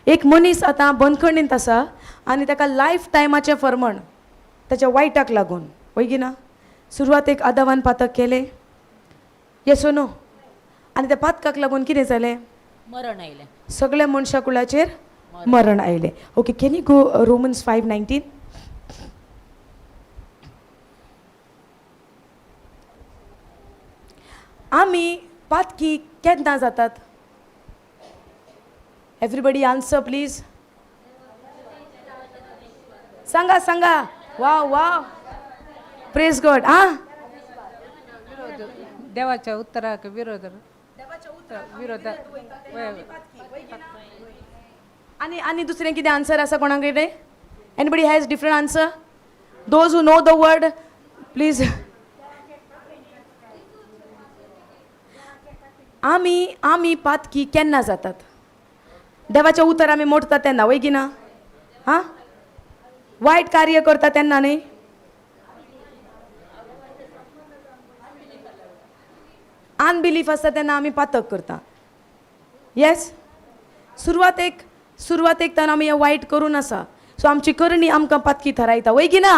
एक मनीस आतां बंदखणींत आसा आनी ताका लायफ टायमाचें फर्मण ताच्या वायटाक लागून, वय की ना? सुरवातेक आदावान पातक केलें, येस नो? आनी त्या पातकाक लागून कितें जालें? मरण आयलें. सगळ्या मनशा कुळाचेर मरण आयलें. Okay, can you go Romans 5:19? आमी पातकी केन्ना जातात? Everybody answer please. सांगा सांगा. वा वा, प्रेज गॉड. आं. विरोध, देवाच्या उत्तराक विरोध, विरोध. आनी आनी दुसरें कितें आन्सर आसा कोणा कडेन? Anybody has different answer? Those who know the word, please. आमी पातकी केन्ना जातात? देवाचें उतर आमी मोडटा तेन्ना, वय की ना? हां, वायट कार्य करता तेन्ना न्ही? अनबिलीफ आसता तेन्ना आमी पातक करता. येस, सुरवातेक तर आमी हें वायट करून आसा. सो आमची करणी आमकां पातकी थारायता, वय की ना?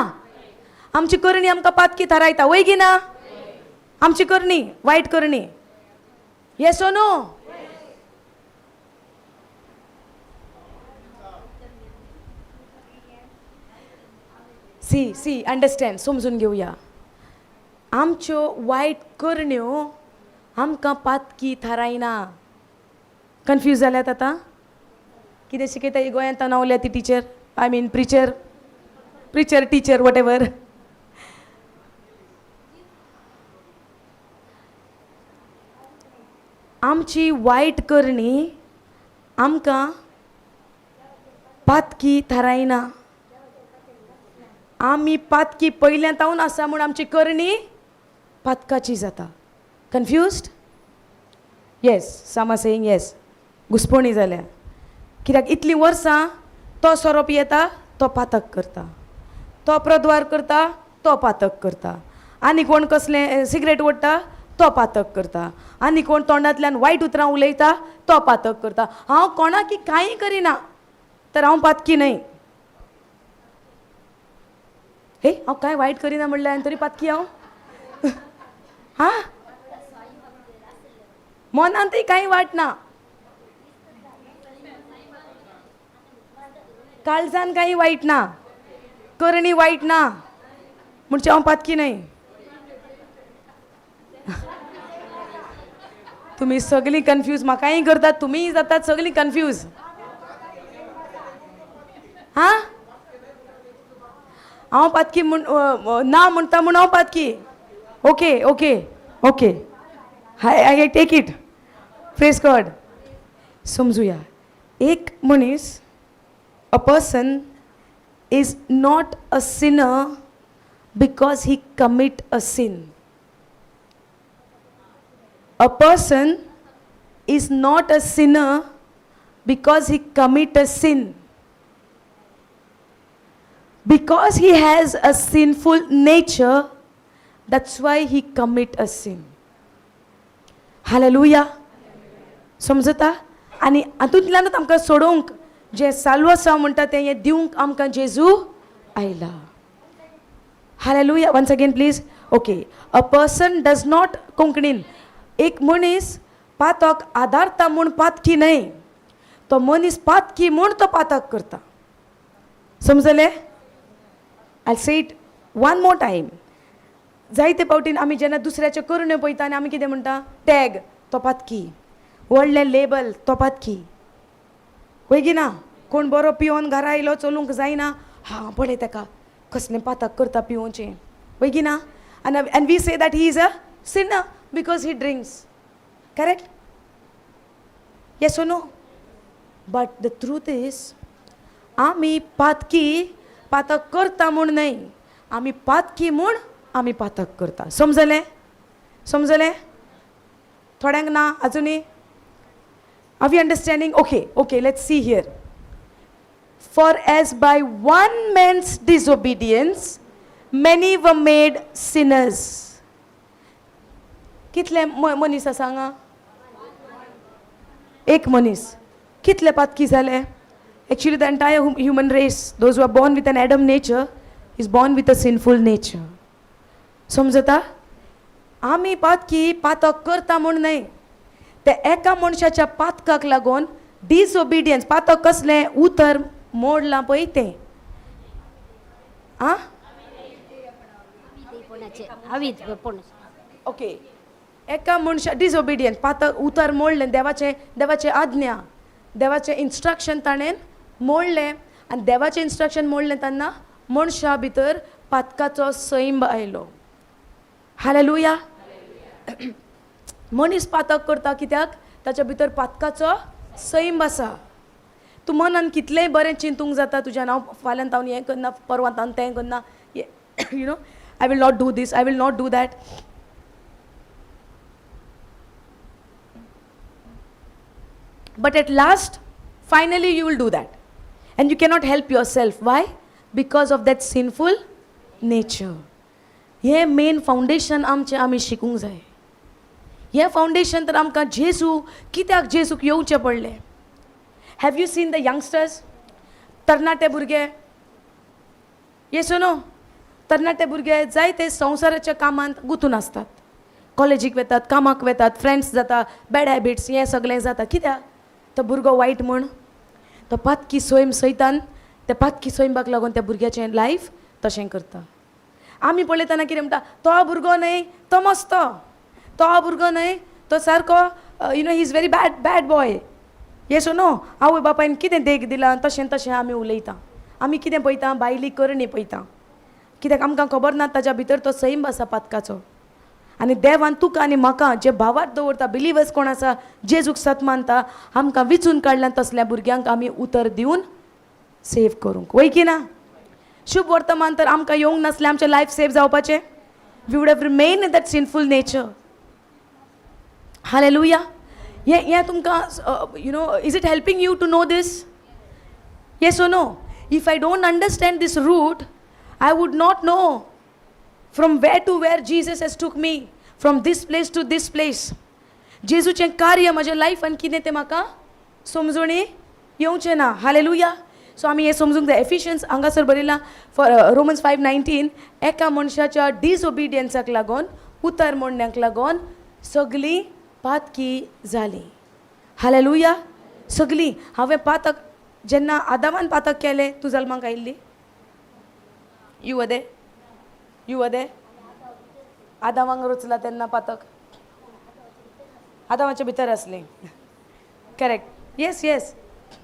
आमची करणी आमकां पातकी थारायता, वय की ना? आमची करणी, वायट करणी. Yes or no? See see, understand, समजून घेवया. आमच्यो वायट करण्यो आमकां पातकी थारायना. कन्फ्यूज जाल्यात आतां? कितें शिकयता ही गोंयांत तणावल्या ती teacher, I mean preacher, preacher, teacher, whatever. आमची वायट करणी आमकां पातकी थारायना. आमी पातकी पयल्यां आसा म्हूण आमची करणी पातकाची जाता. Confused? Yes, some are saying yes. घुसपणी जाल्या कित्याक इतलीं वर्सां तो सोरो पियेता, तो पातक करता, तो प्रद्वार करता, तो पातक करता, आनी कोण कसलें सिगरेट ओडटा तो पातक करता, आनी कोण तोंडांतल्यान वायट उतरां उलयता तो पातक करता. हांव कोणाकी कांय करिना तर हांव पातकी न्हय. हे, हांव कांय वायट करिना म्हणल्यार आनी तरी पातकी हांव? हां, मनांतय कांय वायट ना, काळजान कांय वायट ना, करणी वायट ना, म्हणजे हांव पातकी न्हय. तुमी सगळीं कन्फ्यूज म्हाकाय करतात, तुमीय जातात, सगळीं कन्फ्यूज. हां, हांव पातकी म्हूण ना म्हणटा म्हूण हांव पातकी. Okay okay okay, I take it. Praise God. समजुया, एक मनीस, a person is not a sinner because he commit a sin. A person is not a sinner because he commit a sin. Because he has a sinful nature, that's why he commit a sin. Hallelujah. समजता? आनी हातूंतल्यानूच आमकां सोडोवंक जें साल्व आसा म्हणटा तें हें दिवंक आमकां जेजू आयला. Hallelujah. Once again please. Okay, a person does not, कोंकणीन, एक मनीस पातक आदारता म्हूण पातकी न्हय, तो मनीस पातकी म्हूण तो पातक करता. समजलें? I say it one more time. जायते फावटीन आमी जेन्ना दुसऱ्याच्यो करण्यो पळयता आनी आमी कितें म्हणटा, टॅग, तो पातकी, व्हडलें लेबल, तो पातकी. वय की ना? कोण बरो पिवन घरा आयलो, चलूंक जायना, हां पळय ताका कसलें पातक करता पिवोवचें. वय की ना? आनी and we say that he is a sinner because he drinks. Correct? Yes, no? But the truth is, आमी पातकी पातक करता म्हूण न्हय, आमी पातकी म्हूण आमी पातक करता. समजलें? समजलें? थोड्यांक ना अजुनूय. Are we understanding? Okay, okay, let's see here. For as by one man's disobedience many were made sinners. कितले मनीस आसा हांगा? एक मनीस. कितले पातकी जाले? Actually, the entire human race, those who are born with an Adam nature, is born with a sinful nature. समजता? आमी पातकी पातक करता म्हूण न्हय, ते एका मनशाच्या पातकाक लागून, डिसओबिडियन्स. पातक कसलें? उतर मोडलां पळय तें. आं, ओके, एका मनशा डिसओबिडियन्स, पातक, उतर मोडलें, देवाचें, देवाचें आज्ञा, देवाचें इन्स्ट्रक्शन ताणें मोडलें. आनी देवाचें इन्स्ट्रक्शन मोडलें तेन्ना मनशा भितर पातकाचो सैंब आयलो. हालेलुया. मनीस पातक करता कित्याक? ताच्या भितर पातकाचो सैंब आसा. तूं मनान कितलेंय बरें चिंतूंक जाता तुज्यान, हांव फाल्यां तावन हें करना, परवां तावन तें करना, I will not do this, I will not do that, but at last, finally you will do that and you cannot help yourself. Why? Because of that sinful nature. हें मेन फावंडेशन आमचें आमी शिकूंक जाय. हें foundation तर आमकां जेजू, कित्याक जेजूक येवचें पडलें? Have you seen the youngsters, तरणाटे भुरगे? येस, नो? तरणाटे भुरगे जायते संवसाराच्या कामांत गुंतून आसतात. कॉलेजीक वेतात, कामाक वेतात, फ्रेंड्स जाता, बॅड हॅबिट्स, हें सगळें जाता. कित्याक? तो भुरगो वायट म्हूण? तो पातकी सैम सैतान त्या पातकी सैमाक लागून त्या भुरग्याचें लायफ तशें करता. आमी पळयतना कितें म्हणटा? तो भुरगो न्हय, तो मस्तो, तो भुरगो न्हय, तो सारको, he is very bad, bad boy. Yes, no? आवय बापायन कितें देख दिला, तशें तशें आमी उलयता. आमी कितें पळयता? भायली करणी पळयता. कित्याक आमकां खबर ना ताच्या भितर तो सैम आसा पातकाचो. आनी देवान तुका आनी म्हाका जे भावार्थ दवरता, बिलिवर्स कोण आसा, जेजूक सत मानता, आमकां विचून काडल्यान तसल्या भुरग्यांक आमी उतर दिवन सेव करूंक. वय की ना? शुभ वर्तमान तर आमकां येवंक नासलें, आमचें लायफ सेव जावपाचें? We would have remain in that sinful nature. Hallelujah. हें हें तुमकां, is it helping you to know this? Yes or no? If I don't understand this root, I would not know from where to where Jesus has took me, from this place to this place. जेजूचें कार्य म्हज्या लायफान कितें तें म्हाका समजणी येवचें ना. Hallelujah. So आमी हें समजूंक जाय. एफिशियन्स हांगासर बरयलां, फॉर रोमन्स 5:19, एका मनशाच्या डिसओबिडियन्साक लागून, उतर मोडण्याक लागून सगळीं पातकी जालीं. हालेलुया. सगळीं. हांवें पातक जेन्ना आदामान पातक केलें, तूं जल्माक आयिल्ली? You वदे, you वदे. आदामांक रचला तेन्ना पातक. आदामाच्या भितर आसली. करेक्ट, येस येस,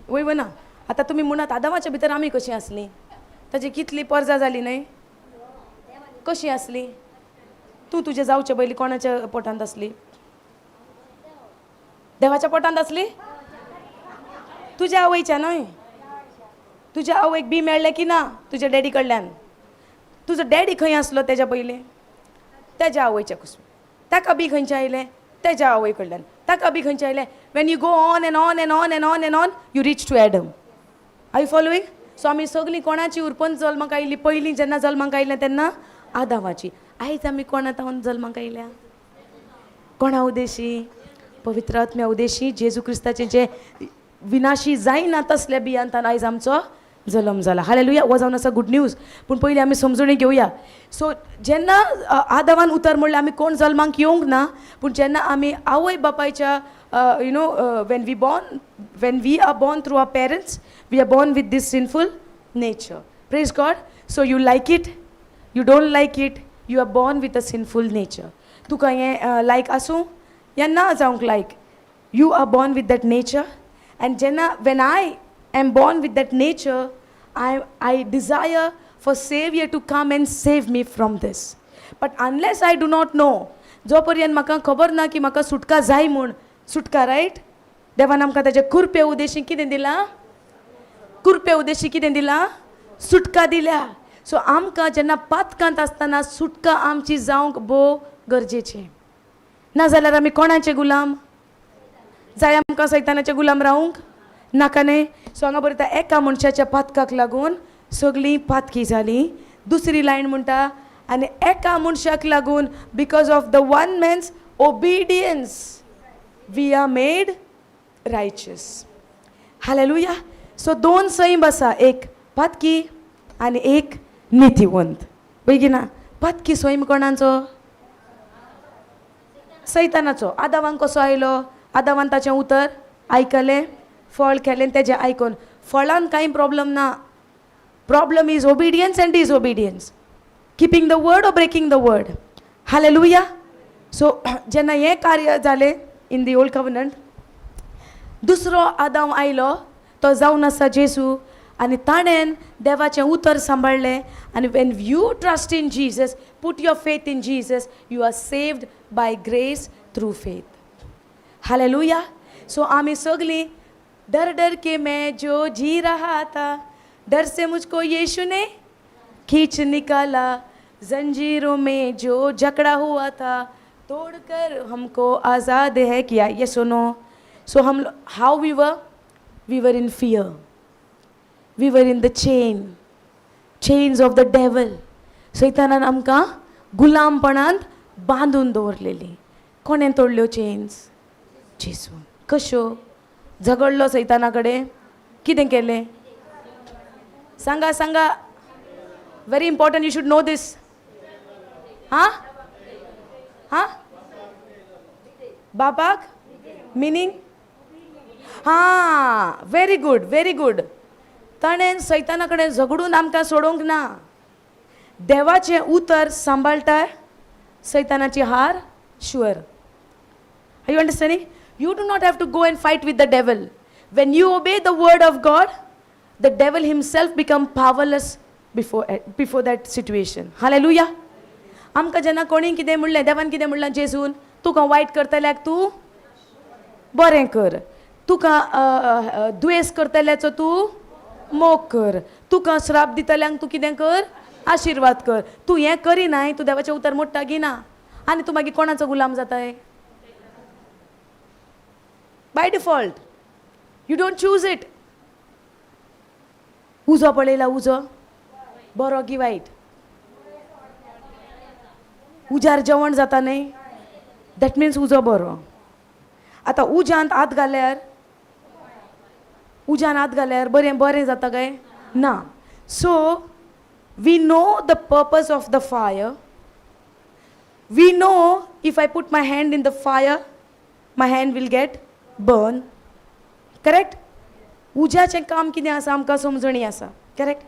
वय वना. आतां तुमी म्हणत आदामाच्या भितर आमी कशीं आसलीं? ताची कितली पर्जा जाली न्हय? कशी आसली तूं? तुजें जावचे पयलीं कोणाच्या पोटांत आसली? देवाच्या पोटांत आसली? तुज्या आवयच्या न्हय? तुज्या आवयक बी मेळ्ळें की ना तुज्या डॅडी कडल्यान? तुजो डॅडी खंय आसलो तेज्या पयलीं? तेज्या आवयच्या कुसम. ताका बी खंयचें आयलें? तेज्या आवय कडल्यान. ताका बी खंयचें आयलें? When you go on and on and on and on and on, you reach to Adam. Are you following? So आमी सगळीं कोणाची उरपन जल्माक आयली? पयलीं जेन्ना जल्माक आयलें तेन्ना आदामाची. आयज आमी कोणा तावन जल्माक आयल्या? कोणा उदेशी? पवित्र आत्म्या उदेशी. जेजू क्रिस्ताचें जें विनाशी जायना तसल्या बियांतान आयज आमचो जल्म जाला. हालेलुया. हो जावन आसा गुड न्यूज. पूण पयलीं आमी समजणी घेवया. सो जेन्ना आदावान उतर म्हणल्यार आमी कोण जल्माक येवंक ना, पूण जेन्ना आमी आवय बापायच्या, when we are born through our parents, we are born with this sinful nature. Praise God. So you like it, you don't like it, you are born with a sinful nature. तुका हें लायक आसूं या ना जावंक लायक, you are born with that nature. And जेन्ना when I am born with that nature, I desire for Savior to come and save me from this. But unless I do not know, जो पर्यंत म्हाका खबर ना की म्हाका सुटका जाय म्हूण, सुटका, रायट? देवान आमकां ताच्या कुरपे उदेशी कितें दिलां? कुरपे उदेशी कितें दिलां? सुटका दिल्या. सो आमकां जेन्ना पातकांत आसतना सुटका आमची जावंक भोव गरजेचें. नाजाल्यार आमी कोणाचे गुलाम? जाय आमकां सैतानाचे गुलाम रावूंक? नाका न्हय? सो हांगा बरयता, एका मनशाच्या पातकाक लागून सगळीं पातकी जालीं. दुसरी लायन म्हणटा, आनी एका मनशाक लागून, because of the one man's obedience, we are made righteous. Hallelujah. So दोन सैम आसा, एक पातकी आनी एक नितीवंत. पळय ना, पातकी सैम कोणाचो? सैतानाचो. आदावान कसो आयलो? आदावान ताचें उतर आयकलें, फळ खेलें तेजें आयकून. फळान कांय प्रॉब्लम ना. Problem is obedience and disobedience, keeping the word or breaking the word. Hallelujah. So जेन्ना हें कार्य जालें इन the old covenant, दुसरो आदाम आयलो, तो जावन आसा जेजू, आनी ताणें देवाचें उतर सांबाळ्ळें. आनी when you trust in Jesus, put your faith in Jesus, you are saved by grace through faith. Hallelujah. So आमी सगळीं, डर डर के मैं जो जी रहा था, डर से मुझको यीशु ने खींच निकाला, जंजीरों में जो जकड़ा हुआ था, तोड़कर हमको आज़ाद है किया. ये सुनो. सो हम, how we were? We were in fear, we were in the chains of the devil. सैतानान आमकां गुलामपणांत बांदून दवरलेली. कोणें तोडल्यो चेन्स? जेजून. कश्यो? झगडलो सैताना कडेन? कितें केलें? सांगा, सांगा. Very important, you should know this. हां हां, बापाक मिनींग. हां, व्हेरी गुड, व्हेरी गुड. ताणें सैताना कडेन झगडून आमकां सोडोवंक ना. देवाचें उतर सांबाळटा, सैतानाची हार sure. Are you understanding? You do not have to go and fight with the devil. When you obey the word of God, the devil himself become powerless before that situation. Hallelujah. आमकां जेन्ना कोणी कितें म्हणलें, देवान कितें म्हणलां जेजून? तुका वायट करतल्याक तूं बरें कर, तुका दुयेंस करतल्याचो तूं मोग कर, तुका श्राप दितल्यांक तूं कितें कर? आशिर्वाद कर. तूं हें करिनाय, तूं देवाचें उतर मोडटा की ना? आनी तूं मागीर कोणाचो गुलाम जाताय? By default. You don't choose it. उजो पळयला? उजो बरो की वायट? उजार जेवण जाता न्हय? That means उजो बरो. आतां उज्यांत हात घाल्यार, उज्यान हात घाल्यार बरें बरें जाता काय ना? So we know the purpose of the fire. We know if I put my hand in the fire, my hand will get burn, correct? उज्याचें काम कितें आसा आमकां समजणी आसा, करेक्ट?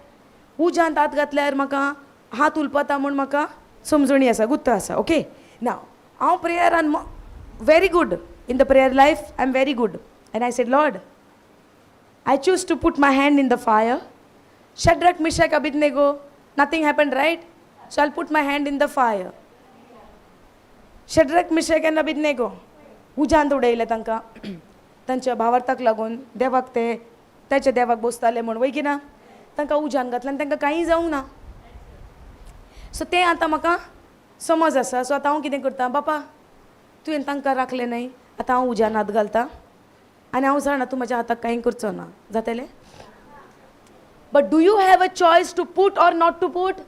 उज्यांत हात घातल्यार म्हाका हात उलपता म्हूण म्हाका समजणी आसा, गुत्त आसा. ओके, ना हांव प्रेयरान, very good. In the prayer life I am very good. And I said, Lord, I choose to put my hand in the fire. Shadrach, Meshach, Abednego, nothing happened, right? So I'll put my hand in the fire. Shadrach, Meshach and Abednego उज्यांत उडयले तांकां तांच्या भावार्थाक लागून, देवाक ते ताच्या देवाक बसताले म्हूण, वय की ना? तांकां उज्यान घातलें आनी तांकां कांय जावंक ना. सो तें आतां म्हाका समज आसा. सो आतां हांव कितें करता, बापा तुवें तांकां राखलें न्हय, आतां हांव उज्यान हात घालता आनी हांव जाणा तूं म्हज्या हाताक कांय करचो ना. जातलें? But do you have a choice to put or not to put?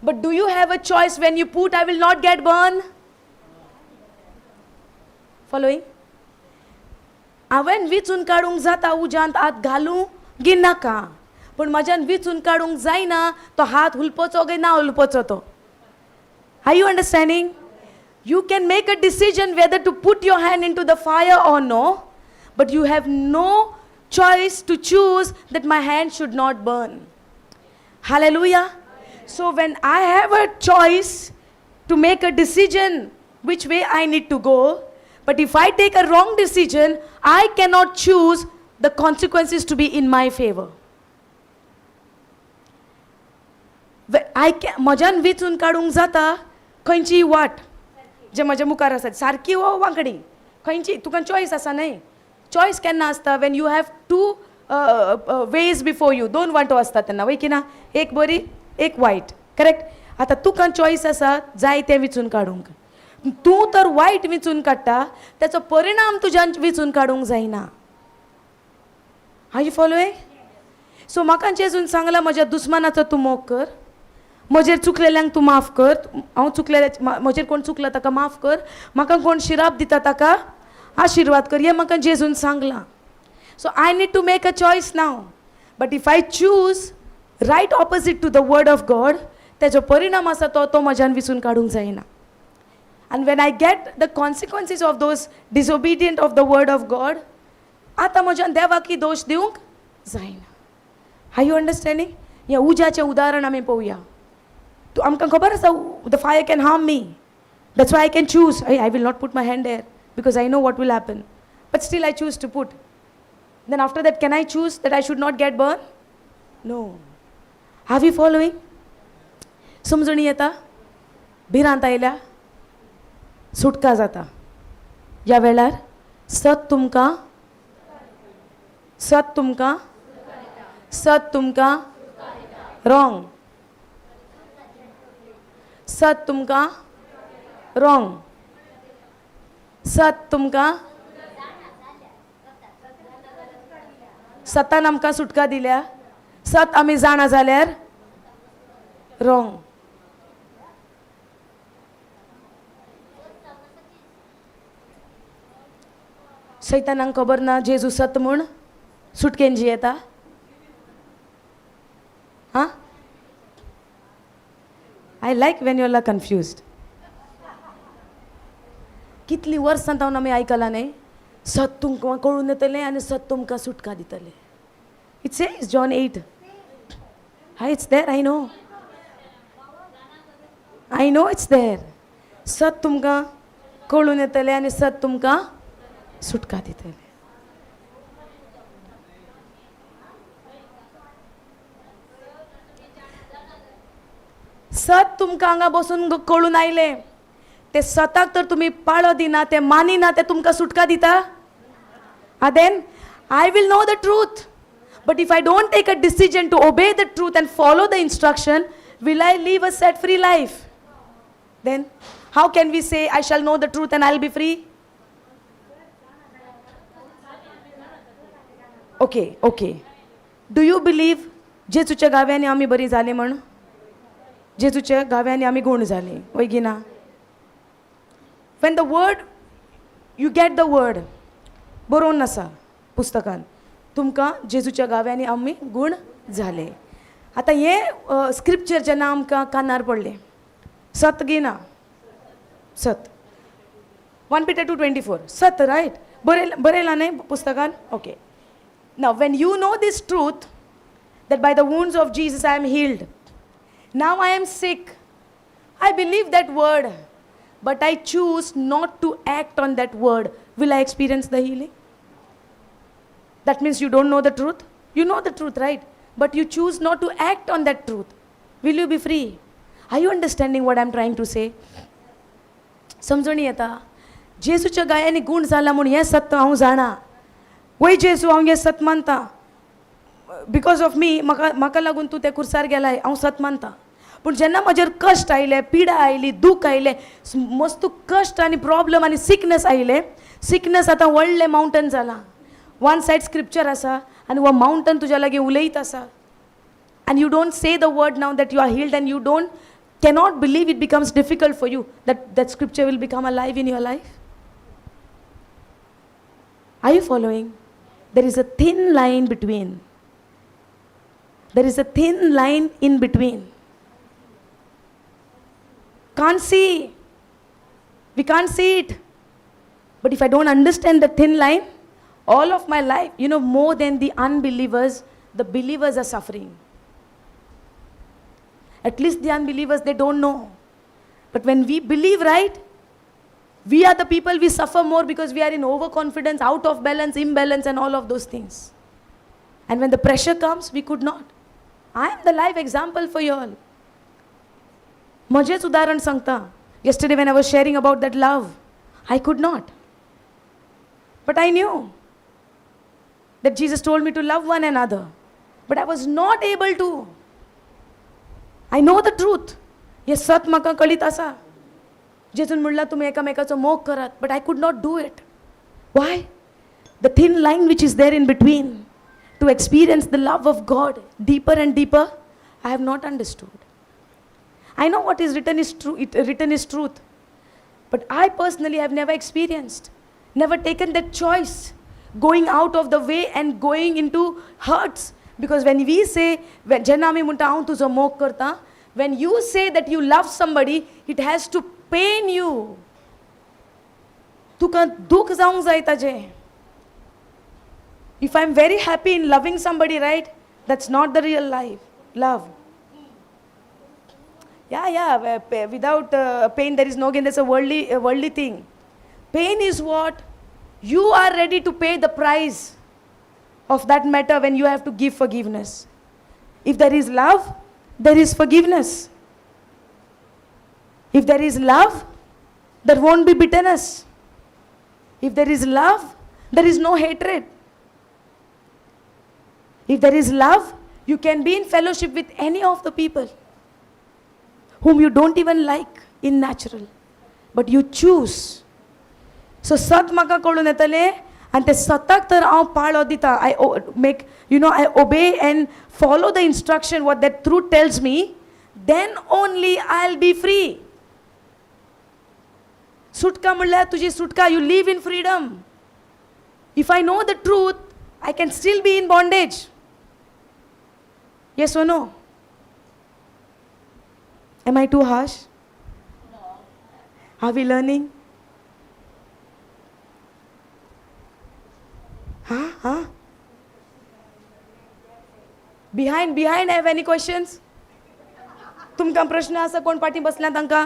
But do you have a choice when you put, I will not get burn? Following? हांवें विचून काडूंक जाता उज्यांत हात घालूं गी नाका, पूण म्हज्यान विचून काडूंक जायना तो हात हुलपोचो काय ना हुलपोचो तो. Are you understanding? You can make a decision whether to put your hand into the fire or no, but you have no choice to choose that my hand should not burn. Hallelujah. So when I have a choice to make a decision which way I need to go, but if I take a wrong decision, I cannot choose the consequences to be in my favor. I can, म्हज्यान वेंचून काडूंक जाता खंयचीय वाट जे म्हज्या मुखार आसा, सारकी वो वांकडी, खंयची तुका चॉयस आसा न्हय. चॉयस केन्ना आसता? When you have two ways before you. दोन वांटो आसता तेन्ना, वय की ना? एक बरी, एक वायट, करेक्ट? आतां तुका चॉयस आसा जाय तें विचून काडूंक. तूं तर वायट विचून काडटा, तेचो परिणाम तुज्यान विचून काडूंक जायना. Are you following? सो म्हाका जेजून सांगलां, म्हज्या दुस्मानाचो तूं मोग कर, म्हजेर चुकलेल्यांक तूं माफ कर. हांव चुकलेल्या, म्हजेर कोण चुकला ताका माफ कर, म्हाका कोण शिराप दिता ताका आशिर्वाद कर. हें म्हाका जेजून सांगलां. So I need to make a choice now. But if I choose right opposite to the word of God, तेजो परिणाम आसा तो तो म्हज्यान विचून काडूंक जायना. आनी when I get the consequences of those disobedient of the word of God, आतां म्हज्यान देवाकय दोश दिवंक जायना. Are you understanding? हें उज्याचें उदाहरण आमी पळोवया. तूं आमकां खबर आसा the fire can harm me. That's why I can choose I will not put my hand there because I know what will happen, but still I choose to put. Then after that, can I choose that I should not get burn? No. Are you following? समजणी येता? भिरांत आयल्या? सुटका जाता ह्या वेळार. सत तुमकां, सत तुमकां, सत तुमकां रॉंग, सत तुमकां रॉंग, सत तुमकां. सतान आमकां सुटका दिल्या, सत आमी जाणा जाल्यार रॉंग. सैतानांक खबर ना जेजू सत म्हूण सुटकेन जियेता. हां, I like when you are confused. कितलीं वर्सां जावन आमी आयकलां न्हय, सत तुमकां कळून येतलें आनी सत तुमकां सुटका दितलें. It's is John 8. Hi, it's there. I know, I know it's there. सत तुमकां कळून येतलें आनी सत तुमकां सुटका दितलें. सत तुमकां हांगा बसून कळून आयलें, ते सताक तर तुमी पाळो दिना, ते मानिना, ते तुमकां सुटका दिता? Ah, then I will know the truth. But if I don't take a decision to obey the truth and follow the instruction, will I live a set free life? Then how can we say I shall know the truth and I'll be free? Okay. Do you believe जेजूच्या गाव्यांनी आमी बरी जाली म्हण? जेजूच्या गाव्यांनी आमी गूण जाली, वय की ना? When the word, you get the word, बरोवन आसा पुस्तकान, तुमकां जेजूच्या गाव्यांनी आमी गूण जाले. आतां हें स्क्रिप्चर जेन्ना आमकां कानार पडलें, सत गी ना? सत. 1 Peter 2:24 सत, रायट? बरयलां न्हय पुस्तकान? Okay. Now when you know this truth that by the wounds of Jesus I am healed. Now I am sick. I believe that word. But I choose not to act on that word, will I experience the healing? That means you don't know the truth. You know the truth, right? But you choose not to act on that truth. Will you be free? Are you understanding what I'm trying to say? समजणी येता? जेजूच्या गायांनी गूण जाला म्हूण हें सत्य हांव जाणा. वय जेजू, हांव हें सत मानता. Because of me, म्हाका म्हाका लागून तूं त्या कुर्सार गेलाय, हांव सत मानता. पूण जेन्ना म्हजेर कश्ट आयले, पिडा आयली, दूख आयलें, मस्त कश्ट आनी प्रॉब्लम आनी सिकनस आयले, सिकनस आतां व्हडलें मावंटन जालां. वन सायड स्क्रिप्चर आसा आनी हो मावंटन तुज्या लागीं उलयत आसा, and you don't say the word now that you are healed, and you don't cannot believe, it becomes difficult for you that that scripture will become alive in your life. Are you following? There is a thin line between. There is a thin line in between. Can't see. We can't see it. But if I don't understand the thin line, all of my life, more than the unbelievers, the believers are suffering. At least the unbelievers, they don't know. But when we believe, right, we are the people, we suffer more because we are in overconfidence, out of balance, imbalance, and all of those things. And when the pressure comes, we could not. I am the live example for you all. म्हजेंच उदाहरण सांगता. Yesterday, when I was sharing about that love, I could not. But I knew that Jesus told me to love one another. But I was not able to. I know the truth. हें सत म्हाका कळीत आसा. जेजून म्हणलां तुमी एकामेकाचो मोग करात, but I could not do it. Why? The thin line which is there in between to experience the love of God deeper and deeper, I have not understood. I know what is written is true, it written is truth. But I personally have never experienced, never taken that choice, going out of the way and going into hurts. Because when we say, when जेन्ना आमी म्हणटा हांव तुजो मोग करता, when you say that you love somebody, it has to pain you. तुका दूख जावंक जाय ताजें. If I'm very happy in loving somebody, right, that's not the real life, love. Yeah, without pain there is no gain. That's a worldly thing. Pain is what? You are ready to pay the price of that matter when you have to give forgiveness. If there is love, there is forgiveness. If there is love, there won't be bitterness. If there is love, there is no hatred. If there is love, you can be in fellowship with any of the people whom you don't even like in natural, but you choose. So सत म्हाका कळून येतलें आनी ते सताक तर हांव पाळो दिता, I make you know I obey and follow the instruction, what that truth tells me, then only I will be free. सुटका म्हणल्यार तुजी सुटका, you live in freedom. If I know the truth, I can still be in bondage. Yes or no? Am I too harsh? Are we learning? Huh? Huh? Behind, behind have any questions? तुमकां प्रश्न आसा? कोण पाटी बसल्या तांकां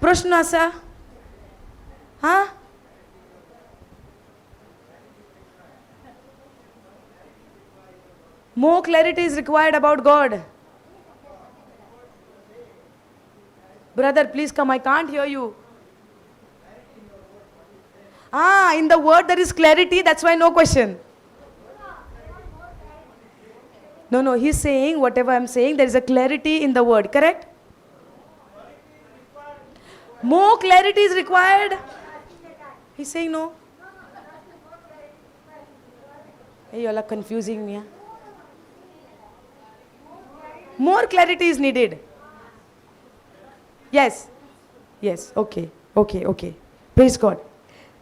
प्रश्न आसा? हा, more clarity is required about God. Brother, please come. I can't hear you. Ah, in the word there is clarity, that's why no question. No, he's saying whatever I'm saying, there is a clarity in the word, correct? More clarity is required. He's saying no. Hey, you all are confusing me. Huh? More clarity is needed. Yes. Yes. Okay. Okay. Praise God.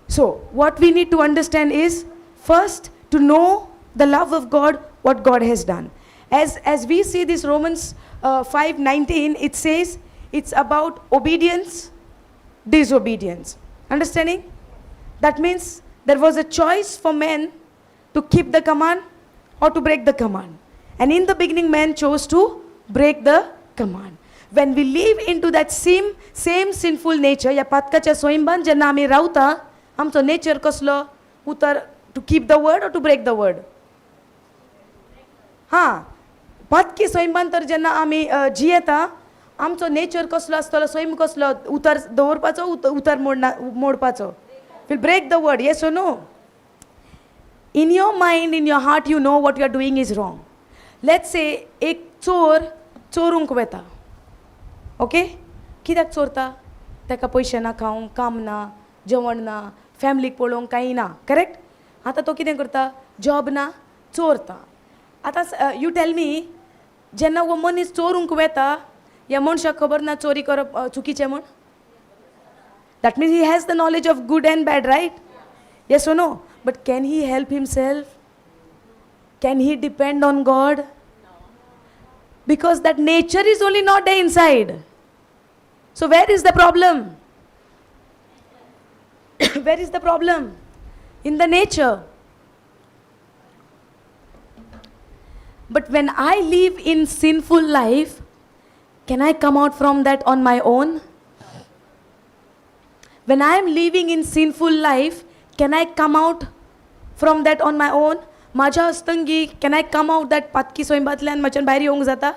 So, what we need to understand is first to know the love of God, what God has done. As we see this Romans 5:19, it says it's about obedience, disobedience. Understanding? That means there was a choice for men to keep the command or to break the command. And in the beginning, man chose to break the command. When we live into that same sinful nature, ह्या पातकाच्या स्वयंबान जेन्ना आमी रावता, आमचो nature कसलो? उतर to keep the word or to break the word? हां, पातकी सैमान तर जेन्ना आमी जियेता, आमचो नेचर कसलो आसतलो? सैम कसलो? उतर दवरपाचो, उतर Moderna, मोडपाचो. Will break the word, yes or no? In your mind, in your heart, you know what you are doing is wrong. Let's say एक चोर चोरूंक वता, ओके? कित्याक चोरता? ताका पयशे ना खावंक, काम ना, जेवण ना, फॅमिलीक पळोवंक कांय ना, करेक्ट? आतां तो कितें करता? जॉब ना, चोरता. आतां you tell me, जेन्ना हो मनीस चोरूंक वेता, ह्या मनशाक खबर ना चोरी करप चुकीचें म्हूण? That means he has the knowledge of good and bad, right? Yes or no? But can he help himself? Can he depend on God? Because that nature is only not there inside. So where is the problem? Where is the problem? In the nature. But when I live in sinful life, can I come out from that on my own? When I am living in sinful life, can I come out from that on my own? म्हाज्या हस्तंगी can I come out that पातकी स्वयंबांतल्यान म्हाज्यान भायर येवंक जाता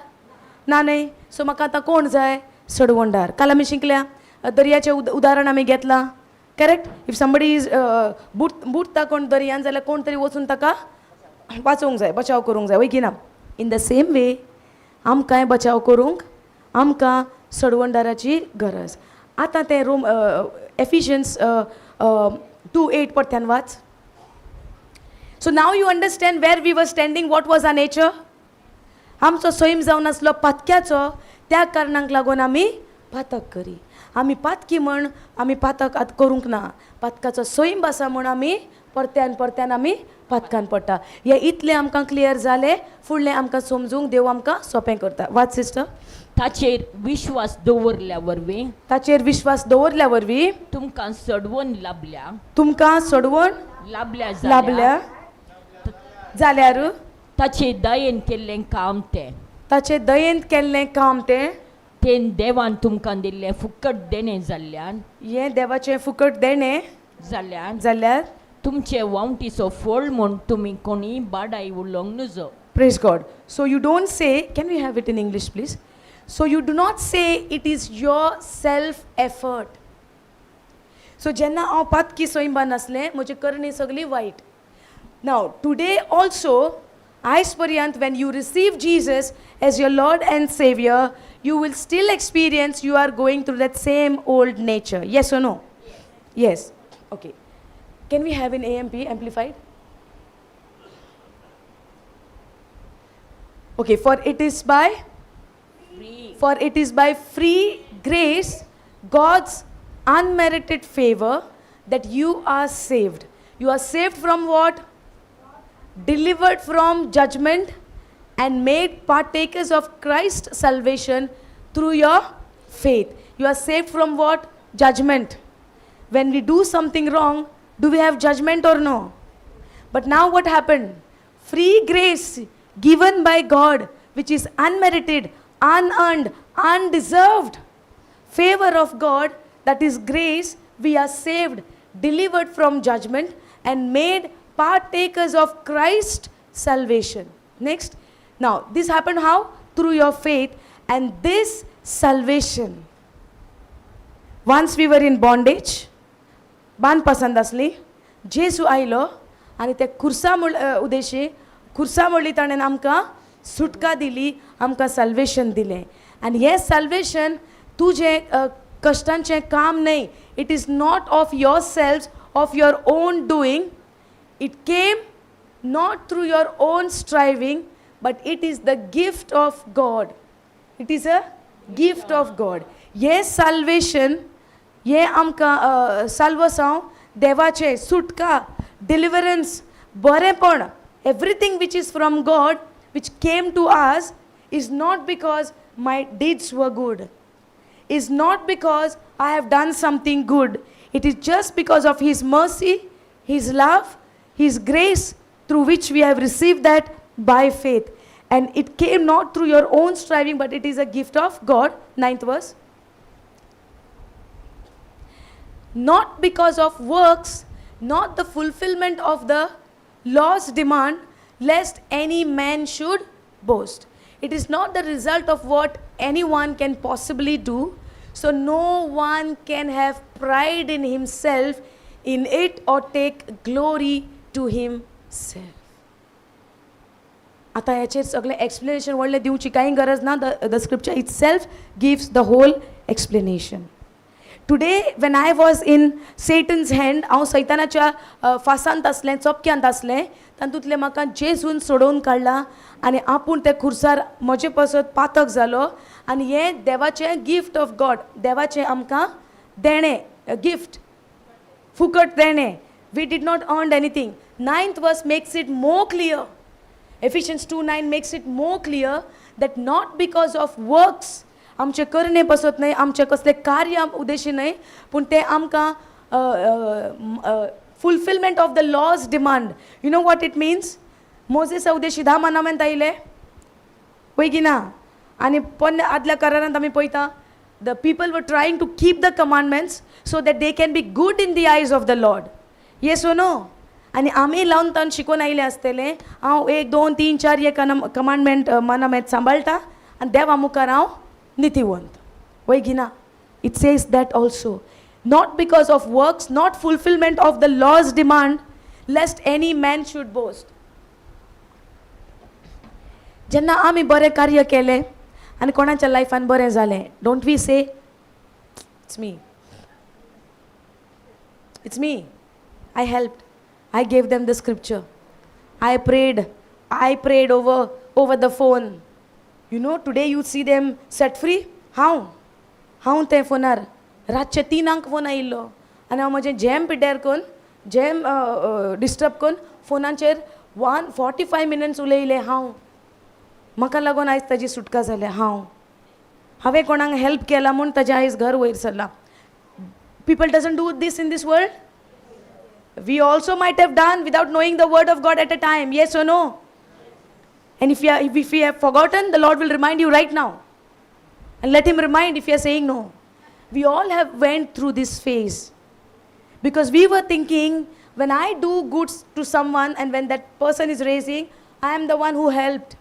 ना? न्हय. So म्हाका आतां कोण जाय? सडवणदार. काल आमी शिकल्या, दर्याचें उदाहरण आमी घेतलां, करेक्ट? If somebody is बुडटा कोण दर्यान जाल्यार कोण तरी वचून ताका वाचोवंक जाय, बचाव करूंक जाय, वय की ना? इन the same way आमकांय बचाव करूंक आमकां सडवणदाराची गरज. आतां तें रोम एफिशियन्स 2:8 परत्यान वाच. So now you understand where we were standing, what was our nature. आमचो सैम जावन आसलो पातक्याचो. त्या कारणाक लागून आमी पातक करी. आमी पातकी म्हण आमी पातक आतां करूंक ना. पातकाचो सैम आसा म्हण आमी परत्यान परत्यान आमी पातकान पडटा. हें इतलें आमकां क्लियर जालें, फुडलें आमकां समजूंक देव आमकां सोंपें करता. वाच सिस्टर. ताचेर विश्वास दवरल्या वरवीं ताचेर विश्वास दवरल्या वरवीं तुमकां सडवण लाबल्या तुमकां सोडवण लाबल्या लाबल्या जाल्यार ताचे दयेन केल्लें काम तें. ताचे दयेंत केल्लें काम तें. तें देवान तुमकां दिल्लें फुकट देणें जाल्ल्यान हें देवाचें फुकट देणें जाल्ल्यान जाल्यार तुमचे वावटीचो फळ म्हूण तुमी कोणीय बाडाय उलोवंक नुजो. Praise God. So you don't say, can we have it in English, please? So you do not say it is your self effort. So जेन्ना हांव पातकी सैमान आसलें, म्हजी करणी सगळी वायट. Now today also, आयज पर्यंत, when you receive Jesus as your Lord and Savior, you will still experience you are going through that same old nature. Yes or no? Yes. Okay. Can we have in AMP, Amplified? Okay, free for it is by free grace, God's unmerited favor, that you are saved. You are saved from what? Delivered from judgment and made partakers of Christ's salvation through your faith. You are saved from what? Judgment. When we do something wrong, do we have judgment or no? But now what happened? Free grace given by God, which is unmerited, unearned, undeserved favor of God, that is grace, we are saved, delivered from judgment, and made partakers of Christ's salvation. Next. Now, this happened how? Through your faith, and this salvation. Once we were in bondage, बांद पसंत आसली, जेजू आयलो आनी ते खुर्सा म्हळ उदेशी खुर्सा म्हणली, ताणें आमकां सुटका दिली, आमकां साल्वेशन दिलें. आनी हें साल्वेशन तुजें कश्टांचें काम न्हय. It is not of yourself, of your own doing. It came not through your own striving, but it is the gift of God. It is a gift of God. हें solvation, हें आमकां साल्वसांव देवाचें, सुटका, डिलिवरन्स, बरेंपण, everything which is from God, which came to us, is not because my deeds were good, is not because I have done something good. It is just because of His mercy, His love, His grace, through which we have received that by faith. And it came not through your own striving, but it is a gift of God. Ninth verse. Not because of works, not the fulfillment of the law's demand, lest any man should boast. It is not the result of what anyone can possibly do, so no one can have pride in himself in it or take glory to himself. आतां हेचेर सगळें explanation व्हडलें दिवची कांय गरज ना. The scripture itself gives the whole explanation. Today when I was in Satan's hand, हांव सैतानाच्या फासांत आसलें, चपक्यांत आसलें, तातूंतलें म्हाका जेजून सोडोवन काडला आनी आपूण त्या खुर्सार म्हजे पासत पातक जालो. आनी हें देवाचें गिफ्ट ऑफ गॉड, देवाचें आमकां देणें, गिफ्ट, फुकट देणें. We did not earn anything. Ninth verse makes it more clear. Ephesians 2:9 makes it more clear that not because of works, आमचे करणे पसत न्हय, आमचें कसलें कार्य उद्देशी न्हय, पूण तें आमकां fulfillment of the law's demand. You know what it means? मोजेसा उद्देशी धा मनामेंत आयले पळय की ना, आनी पोन्न्या आदल्या करारांत आमी पळयता the people were trying to keep the commandments so that they can be good in the eyes of the Lord. Yes or no? आनी आमी लावन तावन शिकोवन आयले आसतले, हांव 1 2 3 4 हे कमांडमेंट मनामेंत सांबाळटा आनी देवा मुखार हांव नितीवंत. वय की ना? It says that also, not because of works, not fulfillment of the law's demand, lest any man should boast. जेन्ना आमी बरें कार्य केलें आनी कोणाच्या लायफान बरें जालें, don't we say it's me, it's me, I helped, I gave them the scripture, I prayed, I prayed over the phone. You know, today you see them set free. हांव हांव तें फोनार रातचे 3 फोन आयिल्लो आनी हांव म्हजें जेम पिड्ड्यार करून, जेम डिस्टर्ब करून फोनाचेर 145 मिनट्स उलयलें हांव. म्हाका लागून आयज ताजी सुटका जाल्या. हांव हांवें कोणाक हेल्प केला म्हूण ताजें आयज घर वयर सरलां. People doesn't do this in this world. We also might have done without knowing the word of God at a time. Yes or no? And if you have forgotten, the Lord will remind you right now. And let him remind if you are saying no. We all have went through this phase. Because we were thinking, when I do good to someone and when that person is raising, I am the one who helped.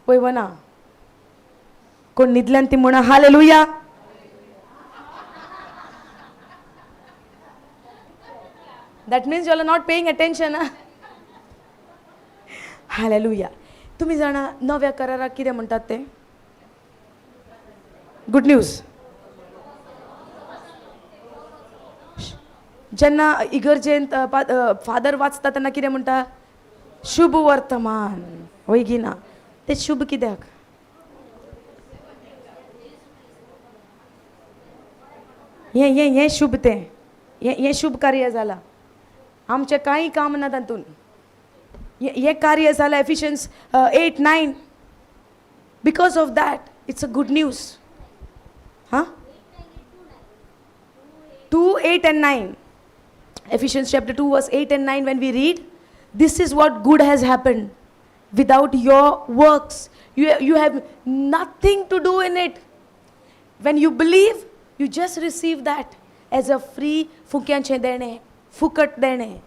पळय वना कोण न्हिदल्यान ती म्हणा hallelujah. That means you are not paying attention. Hallelujah. तुमी जाणा नव्या कराराक कितें म्हणटात तें? Good news. जेन्ना इगर्जेंत फादर वाचता तेन्ना कितें म्हणटा? शुभ वर्तमान. वय की ना? तें शुभ कित्याक? हें हें हें शुभ तें, हें हें शुभ कार्य जालां. आमचें कांय काम ना तातूंत. हें कार्य जालां Ephesians 8:9. Because of that it's a good news. हां, 2, 8 and 9. Ephesians chapter 2 verse 8 and 9, when we read, this is what good has happened without your works. You have nothing to do in it. When you believe, you just receive that as a free फुक्यांचें देणें, फुकट देणें.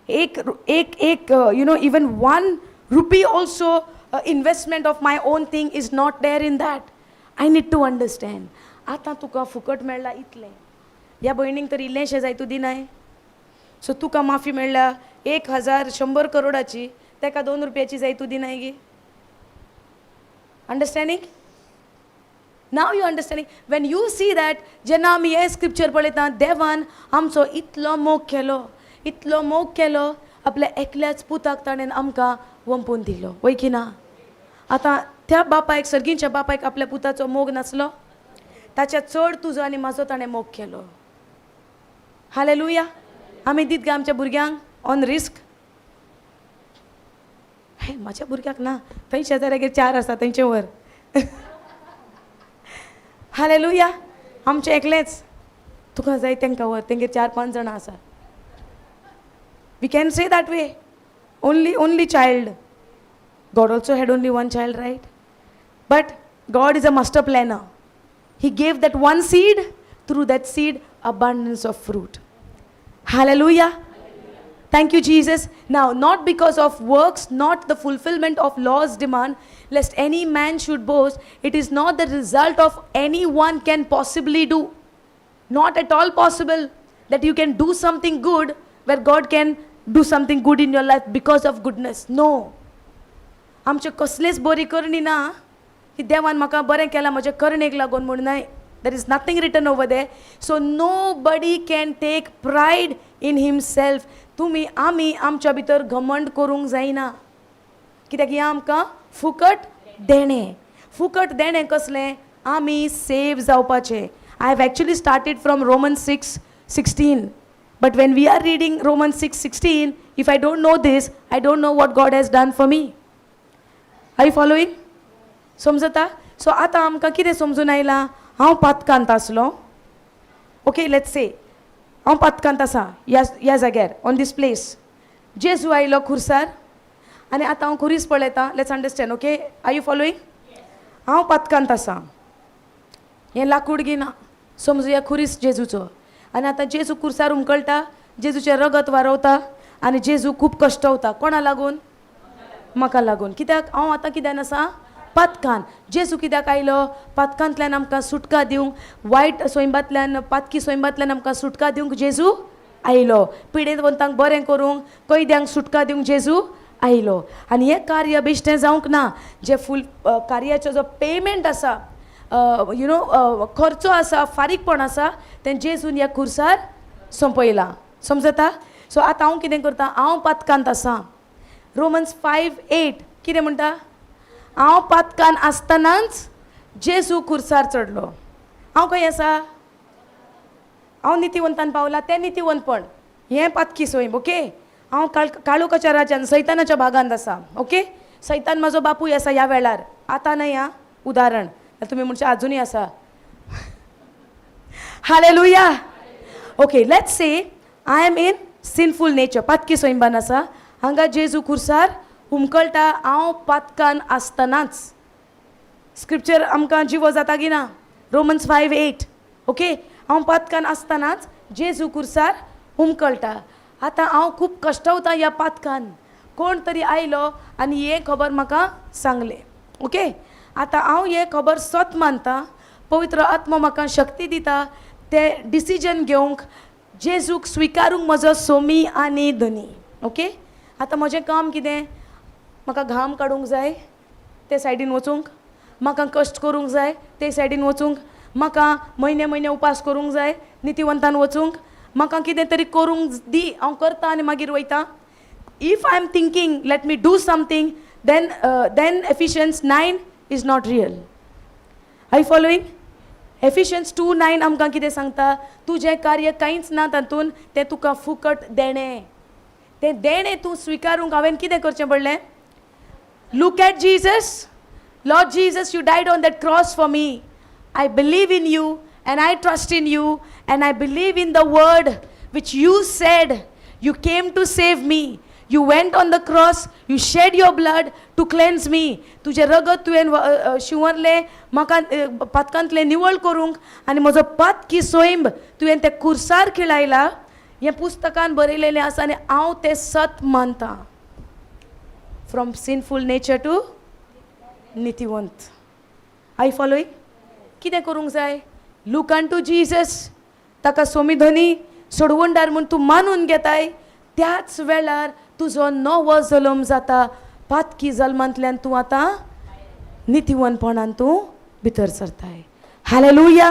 एक एक एक you know, even 1 rupee also investment of my own thing is not there in that. I need to understand. आतां तुका फुकट मेळ्ळा इतलें, ह्या भयणींक तर इल्लेंशें जाय तूं दिनाय. सो तुका माफी मेळ्ळ्या 1100 करोडाची, तेका 2 रुपयाची जाय तूं दिनाय गी. Understanding? Now you understanding. When you see that, जेन्ना आमी हें स्क्रिप्चर पळयता, देवान आमचो इतलो मोग केलो, इतलो मोग केलो, आपल्या एकल्याच पुताक ताणें आमकां वंपून दिलो. वय की ना? आतां त्या बापायक, सर्गींच्या बापायक आपल्या पुताचो मोग नासलो? ताच्या चड तुजो आनी म्हाजो ताणें मोग केलो. हालेलुया. आमी दीत गा आमच्या भुरग्यांक ऑन रिस्क? हे म्हाज्या भुरग्याक ना, थंय शेजाऱ्यागेर 4 आसा थंयचें व्हर. हालेलुया. आमचें एकलेंच, तुका जाय तांकां व्हर, तेंगेर 4-5 जाणां आसा. We can say that way. Only only child. God also had only one child, right? But God is a master planner. He gave that one seed, through that seed, abundance of fruit. Hallelujah. Thank you, Jesus. Now, not because of works, not the fulfillment of law's demand, lest any man should boast. It is not the result of anyone can possibly do. Not at all possible that you can do something good where God can do something good in your life because of goodness. No. आमचे कसलेच बरी करणी ना की देवान म्हाका बरें केलां म्हज्या करणेक लागून म्हूण न्हय. There is nothing written over there. So nobody can take pride in himself. तुमी आमी आमच्या भितर घमंड करूंक जायना, कित्याक हें आमकां फुकट देणें. फुकट देणें कसलें? आमी सेव जावपाचें. I have actually started from Roman 6:16, but when we are reading Roman 6:16, if I don't know this, I don't know what God has done for me. Are you following? समजता? सो आतां आमकां कितें समजून आयलां? हांव पातकांत आसलो. Okay, let's say हांव पातकांत आसा ह्या ह्या जाग्यार, ऑन these place. जेजू आयलो खुर्सार आनी आतां हांव खुरीस पळयतां. Let's understand, okay? Are you following? हांव पातकांत आसा. हें लाकूड घेना, समजुया खुरीस जेजूचो. आनी आतां जेजू खुर्सार हुमकळटा, जेजूचें रगत वारवता आनी जेजू खूब कश्टवता. कोणा लागून? म्हाका लागून. कित्याक? हांव आतां कित्यान आसा? पातकान. जेजू कित्याक आयलो? पातकांतल्यान आमकां सुटका दिवंक. वायट सोयंबांतल्यान, पातकी सोयंबांतल्यान आमकां सुटका दिवंक जेजू आयलो. पिडेवंतांक बरें करूंक, कैद्यांक सुटका दिवंक जेजू आयलो. आनी हें कार्य बेश्टें जावंक ना. जे फूल कार्याचो जो पेमेंट आसा, you know, खर्चो आसा, फारीकपण आसा, तें जेजून ह्या खुर्सार सोंपयलां. समजता? सो आतां हांव कितें करता? हांव पातकांत आसा. रोमन्स 5:8 कितें म्हणटा? हांव पातकान आसतनाच जेजू खुर्सार चडलो. हांव खंय आसा? हांव नितीवंतान पावला. तें नितीवंतपण, हें पातकी सोयम. ओके, हांव काळोखाच्या राज्यान, सैतानाच्या भागांत आसा. ओके, सैतान म्हजो बापूय आसा ह्या वेळार. आतां न्हय आं, उदाहरण. तुमी म्हणचे आजुनूय आसा. Hallelujah. Okay, let's say I am in sinful nature. पातकी सोयंबान आसा. हांगा जेजू खुर्सार हुमकळटा हांव पातकान आसतनाच. स्क्रिप्चर आमकां जिवो जाता की ना? रोमन्स 5:8. ओके, हांव पातकान आसतनाच जेजू खुर्सार हुमकळटा. आतां हांव खूब कश्टवता ह्या पातकान. कोण तरी आयलो आनी हें खबर म्हाका सांगलें. ओके, आतां हांव हें खबर सत मानता. पवित्र आत्मो म्हाका शक्ती दिता ते डिसिजन घेवंक, जेजूक स्विकारूंक म्हजो सोमी आनी धनी. ओके, आतां म्हजें काम कितें? म्हाका घाम काडूंक जाय ते सायडीन वचूंक? म्हाका कश्ट करूंक जाय ते सायडीन वचूंक? म्हाका म्हयने म्हयने उपास करूंक जाय नितीवंतान वचूंक? म्हाका कितें तरी करूंक दी, हांव करता आनी मागीर वयता. If I am thinking, let me do something, then Ephesians 9 is not real. Are following? Ephesians 2:9 आमकां कितें सांगता? तुजें कार्य कांयच ना तातूंत. तें तुका फुकट देणें. तें देणें तूं स्विकारूंक हांवें कितें करचें पडलें? Look at Jesus. Lord Jesus, you died on that cross for me. I believe in you and I trust in you and I believe in the word which you said. You came to save me. You went on the cross, you shed your blood to cleanse me. तुजें रगत तुवें शिंवरलें म्हाका पातकांतलें निवळ करूंक आनी म्हजो पातकी सोयंब तुवें ते खुर्सार खिळायला. हें पुस्तकान बरयलेलें आसा आनी हांव तें सत मानता. From sinful nature to नितीवंत. Are following? कितें करूंक जाय? Look unto Jesus. ताका सोमी, धनी, सोडवणदार म्हूण तूं मानून घेताय, त्याच वेळार तुजो नवो जल्म जाता. पातकी जल्मांतल्यान तूं आतां नितीवंतपणान तूं भितर सरताय. हालेलुया.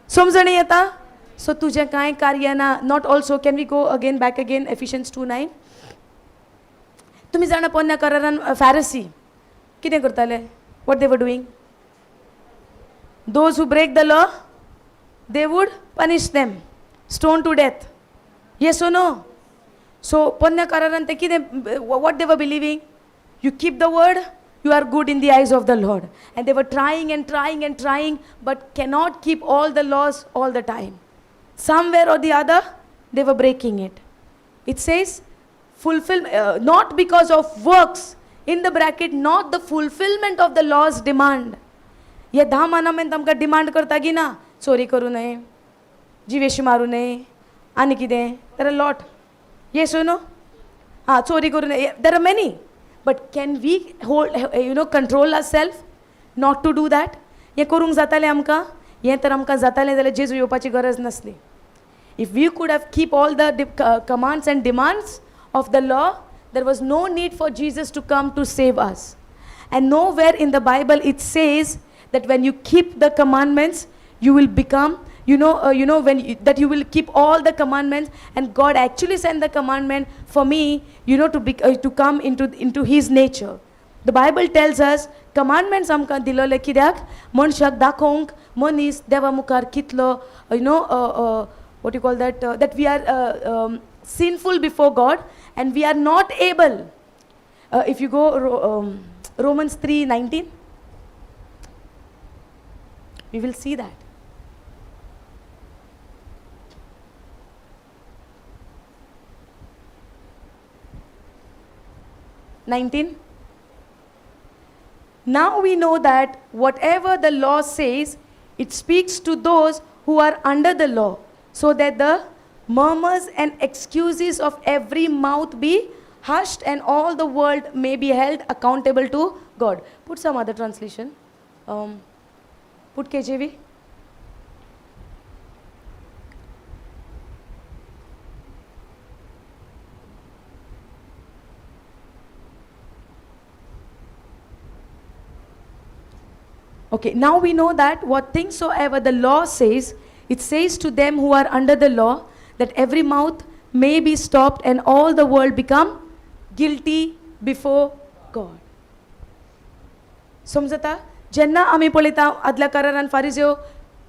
समजणी येता? सो तुजें कांय कार्य ना. Not also, can we go again, back again, Ephesians 2:9? तुमी जाणा, पोन्न्या करारान फॅरसी कितें करताले? What they were doing? Those who break the law, they would punish them, stone to death. Yes or no? So पोन्न्या करारान ते कितें, what they were believing? You keep the word, you are good in the eyes of the Lord. And they were trying and trying and trying, but cannot keep all the laws all the time. Somewhere or the other, they were breaking it. It says fulfil not because of works, in the bracket not the fulfilment of the law's demand. हे धा मानामेंत आमकां demand करता की ना, चोरी करूं नये, जिवेशी मारूं नये, आनी कितें, there are lot. Yes or no? हां, चोरी करूं नये, there are many. But can we hold, you know, control our self not to do that? हें करूंक जातालें आमकां? हें तर आमकां जातालें जाल्यार जेजू येवपाची गरज नासली. If we could have keep all the commands and demands of the law, there was no need for Jesus to come to save us. And nowhere in the Bible it says that when you keep the commandments, you will become, that you will keep all the commandments, and God actually sent the commandment for me, you know, to be, to come into His nature. The Bible tells us, commandments आमकां दिलोले कित्याक? मनशाक दाखोवंक मनीस देवा मुखार कितलो, you know, what you call that, that we are sinful before God and we are not able. If you go Romans 3:19, we will see that. 19. Now we know that whatever the law says, it speaks to those who are under the law, so that the murmurs and excuses of every mouth be hushed and all the world may be held accountable to God. Put some other translation. Put KJV. Okay, now we know that what things soever the law says, it says to them who are under the law, that every mouth may be stopped and all the world become guilty before God. समजता? जेन्ना आमी पळयता आदल्या करारान फारिजेव,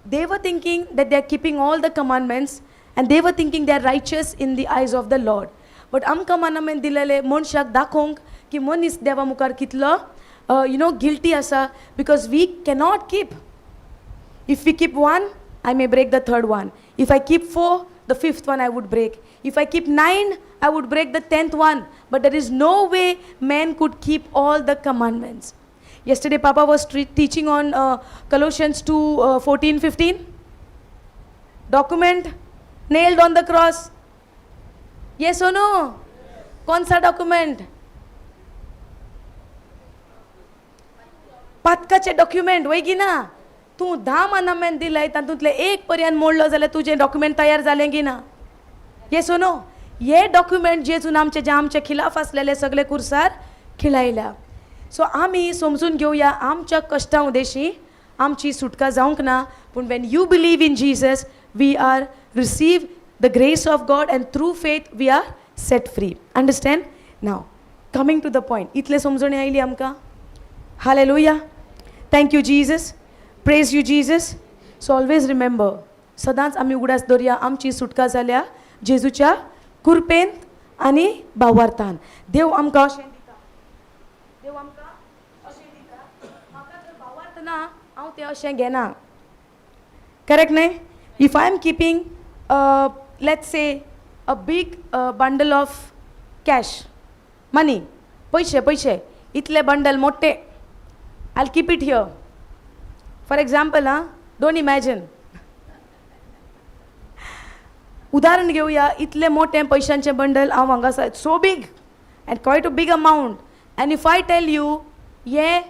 they were thinking that they are keeping all the commandments and they were thinking they are righteous in the eyes of the Lord. But आमकां मानामेन दिलेले मनशाक दाखोवंक की मनीस देवा मुखार कितलो you know guilty आसा, because we cannot keep. If we keep one, I may break the third one. If I keep four, the fifth one I would break. If I keep 9, I would break the 10th one. But there is no way man could keep all the commandments. Yesterday Papa was teaching on Colossians 2, 14, 15. Document nailed on the cross. Yes or no? कौन सा document? पातकाचे document वय की ना? तूं 10 मानामेन दिलाय, तातूंतलें एक पर्यंत मोडलो जाल्यार तुजें डॉक्युमेंट तयार जालें की ना? येस ओ नो? हे डॉक्युमेंट जेजून आमचे जे आमचे खिलाफ आसलेले सगळे कुर्सार खिळायल्या. सो आमी समजून घेवया आमच्या कश्टां उदेशी आमची सुटका जावंक ना, पूण when you believe in Jesus we are receive the grace of God and through faith we are set free. Understand? Now coming to the point, इतले समजणी आयली आमकां? Hallelujah. Thank you Jesus. Praise you Jesus. So always remember, सदांच आमी उगडास दवरया आमची सुटका जाल्या जेजूच्या कुरपेन आनी भावार्थान. देव आमकां अशें दिता, देव आमकां अशें दिता, म्हाका जर भावार्थ ना हांव तें अशें घेना. करेक्ट न्हय? If I am keeping let's say a big bundle of cash money, पयशे पयशे इतले बंडल मोठे, I keep it here for example. हां, don't imagine, उदाहरण घेवया, इतले मोठे पयशांचें बंडल हांव हांगा आसा, so big and quite a big amount. And if I tell you हें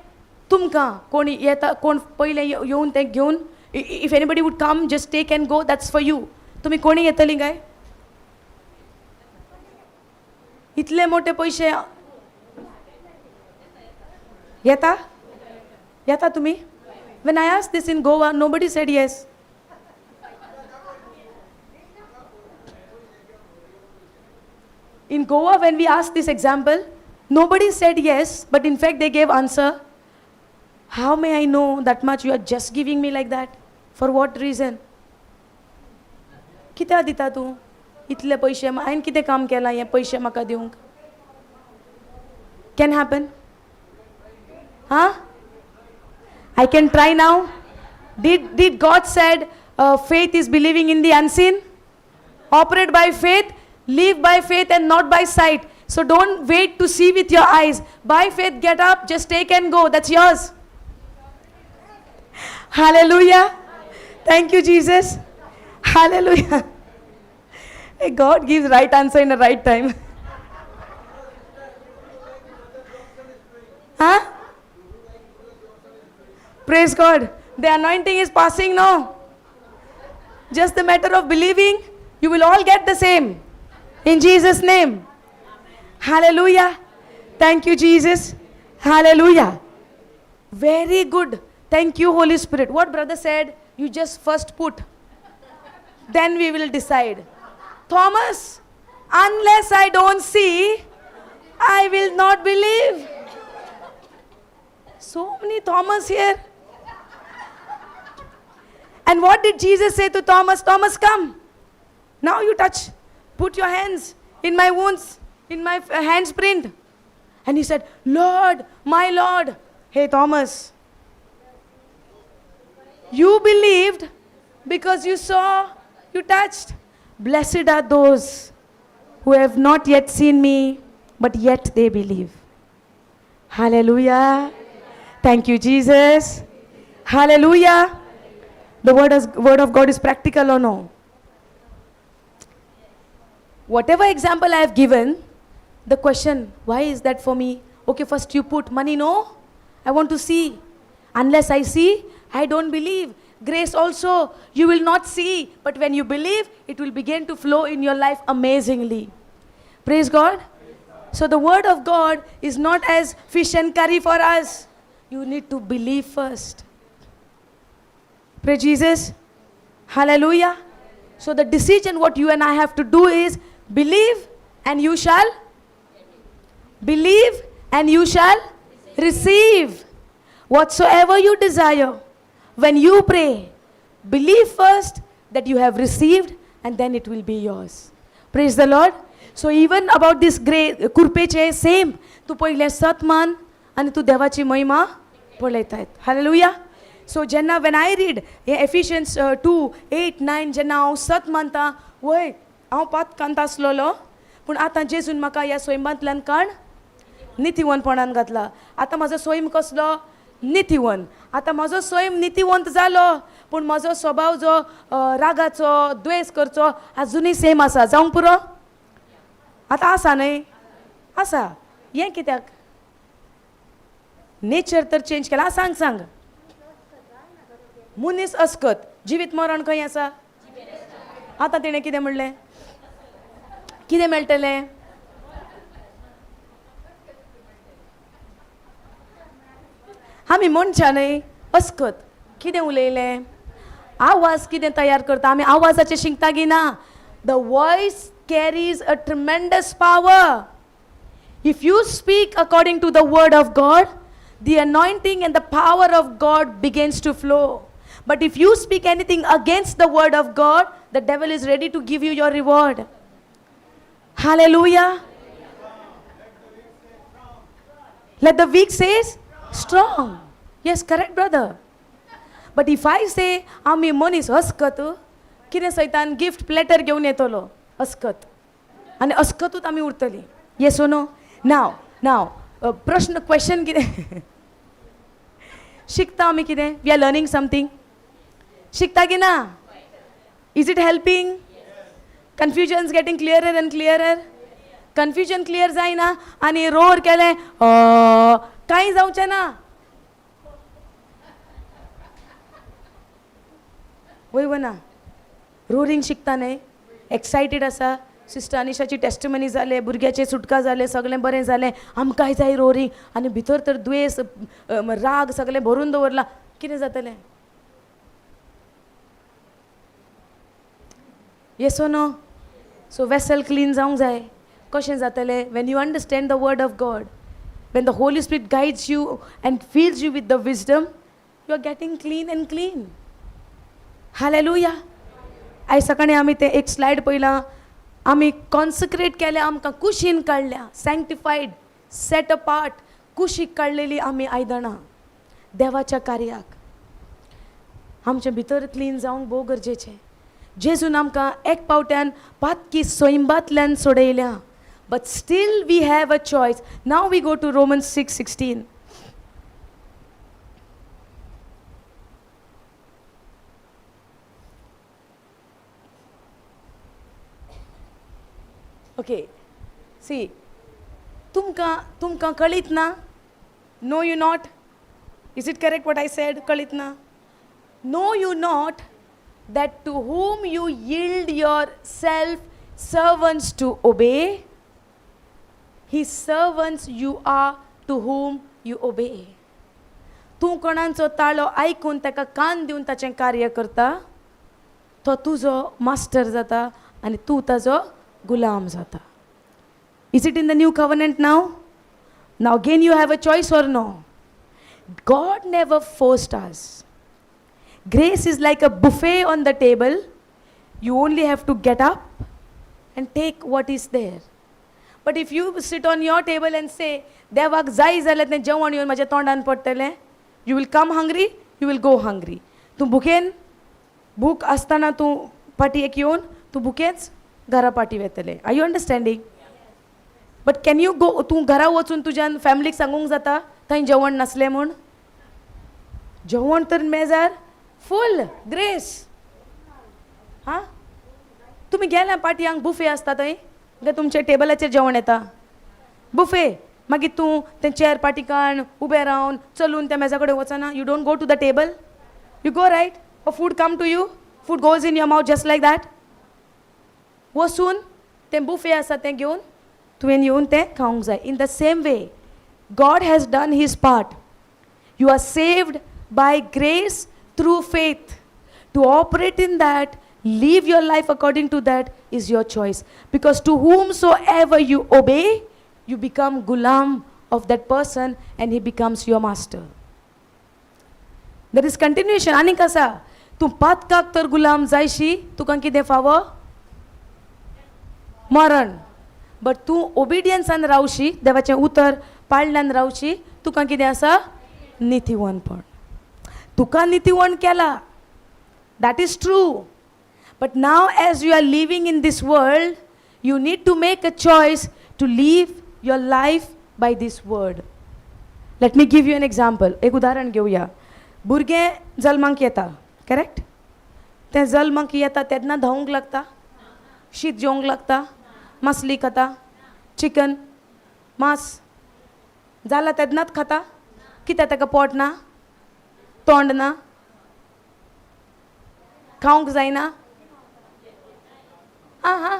तुमकां कोण येता, कोण पयलें येवन तें घेवन, if anybody would come just take and go, that's for you. तुमी कोणी येतलीं काय? इतले मोठे पयशे येता येता तुमी? When I asked this in Goa, nobody said yes. In Goa, when we asked this example, nobody said yes, but in fact they gave answer. How may I know that much? You are just giving me like that. For what reason? कित्याक दिता तूं इतले पयशे? हांवें कितें काम केलां हे पयशे म्हाका दिवंक? Can happen? हां, I can try now. Did God said faith is believing in the unseen? Operate by faith. Live by faith and not by sight. So don't wait to see with your eyes. By faith, get up, just take and go. That's yours. Hallelujah. Thank you, Jesus. Hallelujah. Hey, God gives right answer in the right time. Huh? Praise God. The anointing is passing now. Just the matter of believing, you will all get the same. In Jesus' name. Hallelujah. Thank you, Jesus. Hallelujah. Very good. Thank you, Holy Spirit. What brother said, you just first put. Then we will decide. Thomas, unless I don't see, I will not believe. So many Thomas here. And what did Jesus say to Thomas? Thomas, come. Now you touch. Put your hands in my wounds, in my hands print. And he said, Lord, my Lord. Hey, Thomas, you believed because you saw, you touched. Blessed are those who have not yet seen me, but yet they believe. Hallelujah. Thank you, Jesus. Hallelujah. The word of God is practical or no? Whatever example I have given, the question, why is that for me? Okay, first you put money, no? I want to see. Unless I see, I don't believe. Grace also, you will not see, but when you believe, it will begin to flow in your life amazingly. Praise God. So the word of God is not as fish and curry for us. You need to believe first. Praise Jesus. Hallelujah. So the decision what you and I have to do is believe and you shall believe and you shall receive whatsoever you desire. When you pray, believe first that you have received and then it will be yours. Praise the Lord. So even about this great कुरपेचे same, तूं पयलें सत मान आनी तूं देवाची महिमा पळयतात. Hallelujah. So जेन्ना when I read hey Ephesians 2:8-9, जेन्ना हांव सत मानता, वय हांव पातकांत आसलेलो, पूण आतां जेजून म्हाका ह्या स्वयंबांतल्यान काण नितीवंतपणान घातला. आतां म्हाजो स्वयं कसलो? नितीवंत. आतां म्हाजो स्वयं नितीवंत जालो, पूण म्हजो स्वभाव जो रागाचो, द्वेस करचो आजुनूय सेम आसा. जावंक पुरो आतां आसा न्हय? आसा. हें कित्याक? नेचर तर चेंज केला. सांग सांग. मनीस अस्कत, जिवीत मरण खंय आसा? आतां तेणें कितें म्हणलें? कितें मेळटलें? आमी मनशां न्हय अस्कत. कितें उलयलें? आवाज कितें तयार करता? आमी आवाजाचें शिंकता की ना? The voice carries a tremendous power. If you speak according to the word of God, the anointing and the power of God begins to flow. But if you speak anything against the word of God, the devil is ready to give you your reward. Hallelujah. Let the weak say strong. Yes, correct, brother. But if I say, आमी मनीस अस्कत, कितें सैतान gift platter घेवन येतलो अस्कत, आनी अस्कतूच आमी उरतली. Yes or no? Now, now, प्रश्न, क्वेश्चन कितें? शिकता आमी कितें? We are learning something. शिकता की ना? Is it helping? Confusion is getting clearer and clearer. Confusion clear जायना आनी रोर केलें कांय जावचें ना. वय वना रोरींग शिकता न्हय, एक्सायटेड आसा. सिस्टर अनिशाची टेस्टिमनी जालें, भुरग्याचें सुटका जालें, सगळें बरें जालें, आमकांय जाय रोरींग. आनी भितर तर दुयेंस, राग सगळें भरून दवरलां, कितें जातलें? Yes or no? So vessel clean जावंक जाय. कशें जातलें? When you understand the word of God, when the Holy Spirit guides you and fills you with the wisdom, you are getting clean and clean. Hallelujah. आयज सकाळीं आमी तें एक slide पळयलां. आमी कॉन्सक्रेट केल्या, आमकां कुशीन काडल्या, सँक्टिफायड, सेट अपार्ट, कुशीक काडलेली आमी आयदनां देवाच्या कार्याक. आमचें भितर क्लीन जावंक भोव गरजेचें. जेजून आमकां एक पावट्यान पातकी सैंबांतल्यान सोडयल्या, but still we have a choice. Now we go to Roman 6:16. Okay, see, तुमकां तुमकां कळीत ना? Know you not? Is it correct what I said? कळीत ना? Know you not that to whom you yield yourself servants to obey, his servants you are to whom you obey. तूं कोणाचो ताळो आयकून ताका कान दिवन ताचें कार्य करता, तो तुजो मास्टर जाता आनी तूं ताजो गुलाम जाता. Is it in the new covenant now? Now again you have a choice or no? God never forced us. Grace is like a buffet on the table. You only have to get up and take what is there. But if you sit on your table and say, देवाक जाय जाल्यार तें जेवण येवन म्हाज्या तोंडान पडटलें, you will come hungry, you will go hungry. तूं भुकेन, भूक आसतना तूं पाटयेक येवन तूं भुकेच घरा पाटी वतलें. Are you understanding? But can you go, तूं घरा वचून तुज्यान फॅमिलीक सांगूंक जाता थंय जेवण नासलें म्हूण? जेवण तर मेजार फूल ग्रेस. हां, तुमी गेल्या पाटयांक बुफे आसता थंय, काय तुमच्या टेबलाचेर जेवण येता बुफे? मागीर तूं तें चेअर पाटी काड, उबें रावन चलून त्या मेजा कडेन वचना. You don't go to the table, you go, right? Oh, food come to you, food goes in your mouth just like that. वचून तें बुफे आसा तें घेवन तुवें येवन तें खावंक जाय. In the same way, God has done his part. You are saved by grace through faith. To operate in that, live your life according to that is your choice. Because to whomsoever you obey, you become gulam of that person and he becomes your master. There is continuation. आनीक आसा, तूं पातकाक तर गुलाम जायशी, तुका कितें फावो? मरण. But तूं ओबिडियन्सान रावशी, देवाचें उतर पाळल्यान रावशी, तुका कितें आसा? नितीवनपण. तुका नितीवण केला, that is true. But now as you are living in this world, you need to make a choice to live your life by this word. Let me give you an example. एक उदाहरण घेवया. भुरगें जल्माक येता, correct? तें जल्माक येता तेन्ना धांवूंक लागता, शीत जेवंक लागता, मासली खाता, चिकन मांस जाला तेन्नाच खाता? कित्याक ताका पोट ना, तोंड ना, खावंक जायना? आं हां,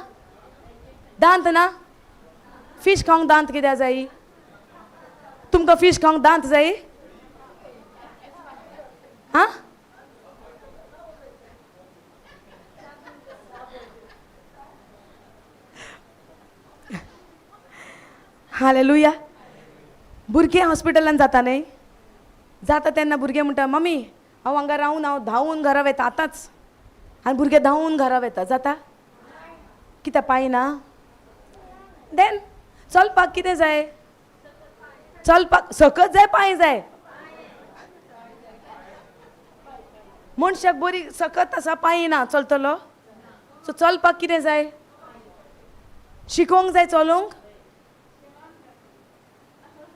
दांत ना? फीश खावंक दांत कित्याक जाय तुमकां? फीश खावंक दांत जाय? आं, हालेलुया. भुरगें हॉस्पिटलान जाता न्हय, जाता तेन्ना भुरगें म्हणटा, मम्मी, हांव हांगा रावन हांव धांवून घरा वता आतांच. आनी भुरगें धांवून घरा वता, जाता? कित्याक, पांय ना? देन चलपाक कितें जाय? चलपाक सकत जाय, पांय जाय? मनशाक बरी सकत आसा, पांय ना, चलतलो? सो चलपाक कितें जाय? शिकोवंक जाय चलूंक?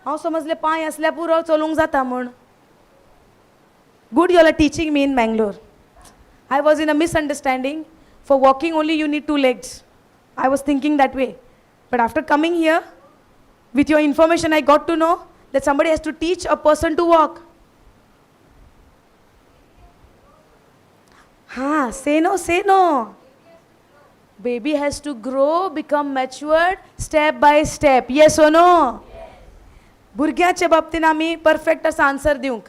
हांव समजलें पांय आसल्यार पुरो, चलूंक जाता म्हूण. Good, you are teaching me in Mangalore. I was in a misunderstanding. For walking only you need two legs, I was thinking that way. But after coming here with your information, I got to know that somebody has to teach a person to walk. Ha, say no, say no. Baby has to grow, become matured step by step. Yes or no? भुरग्याच्या बाबतीन आमी perfect असो answer दिवंक.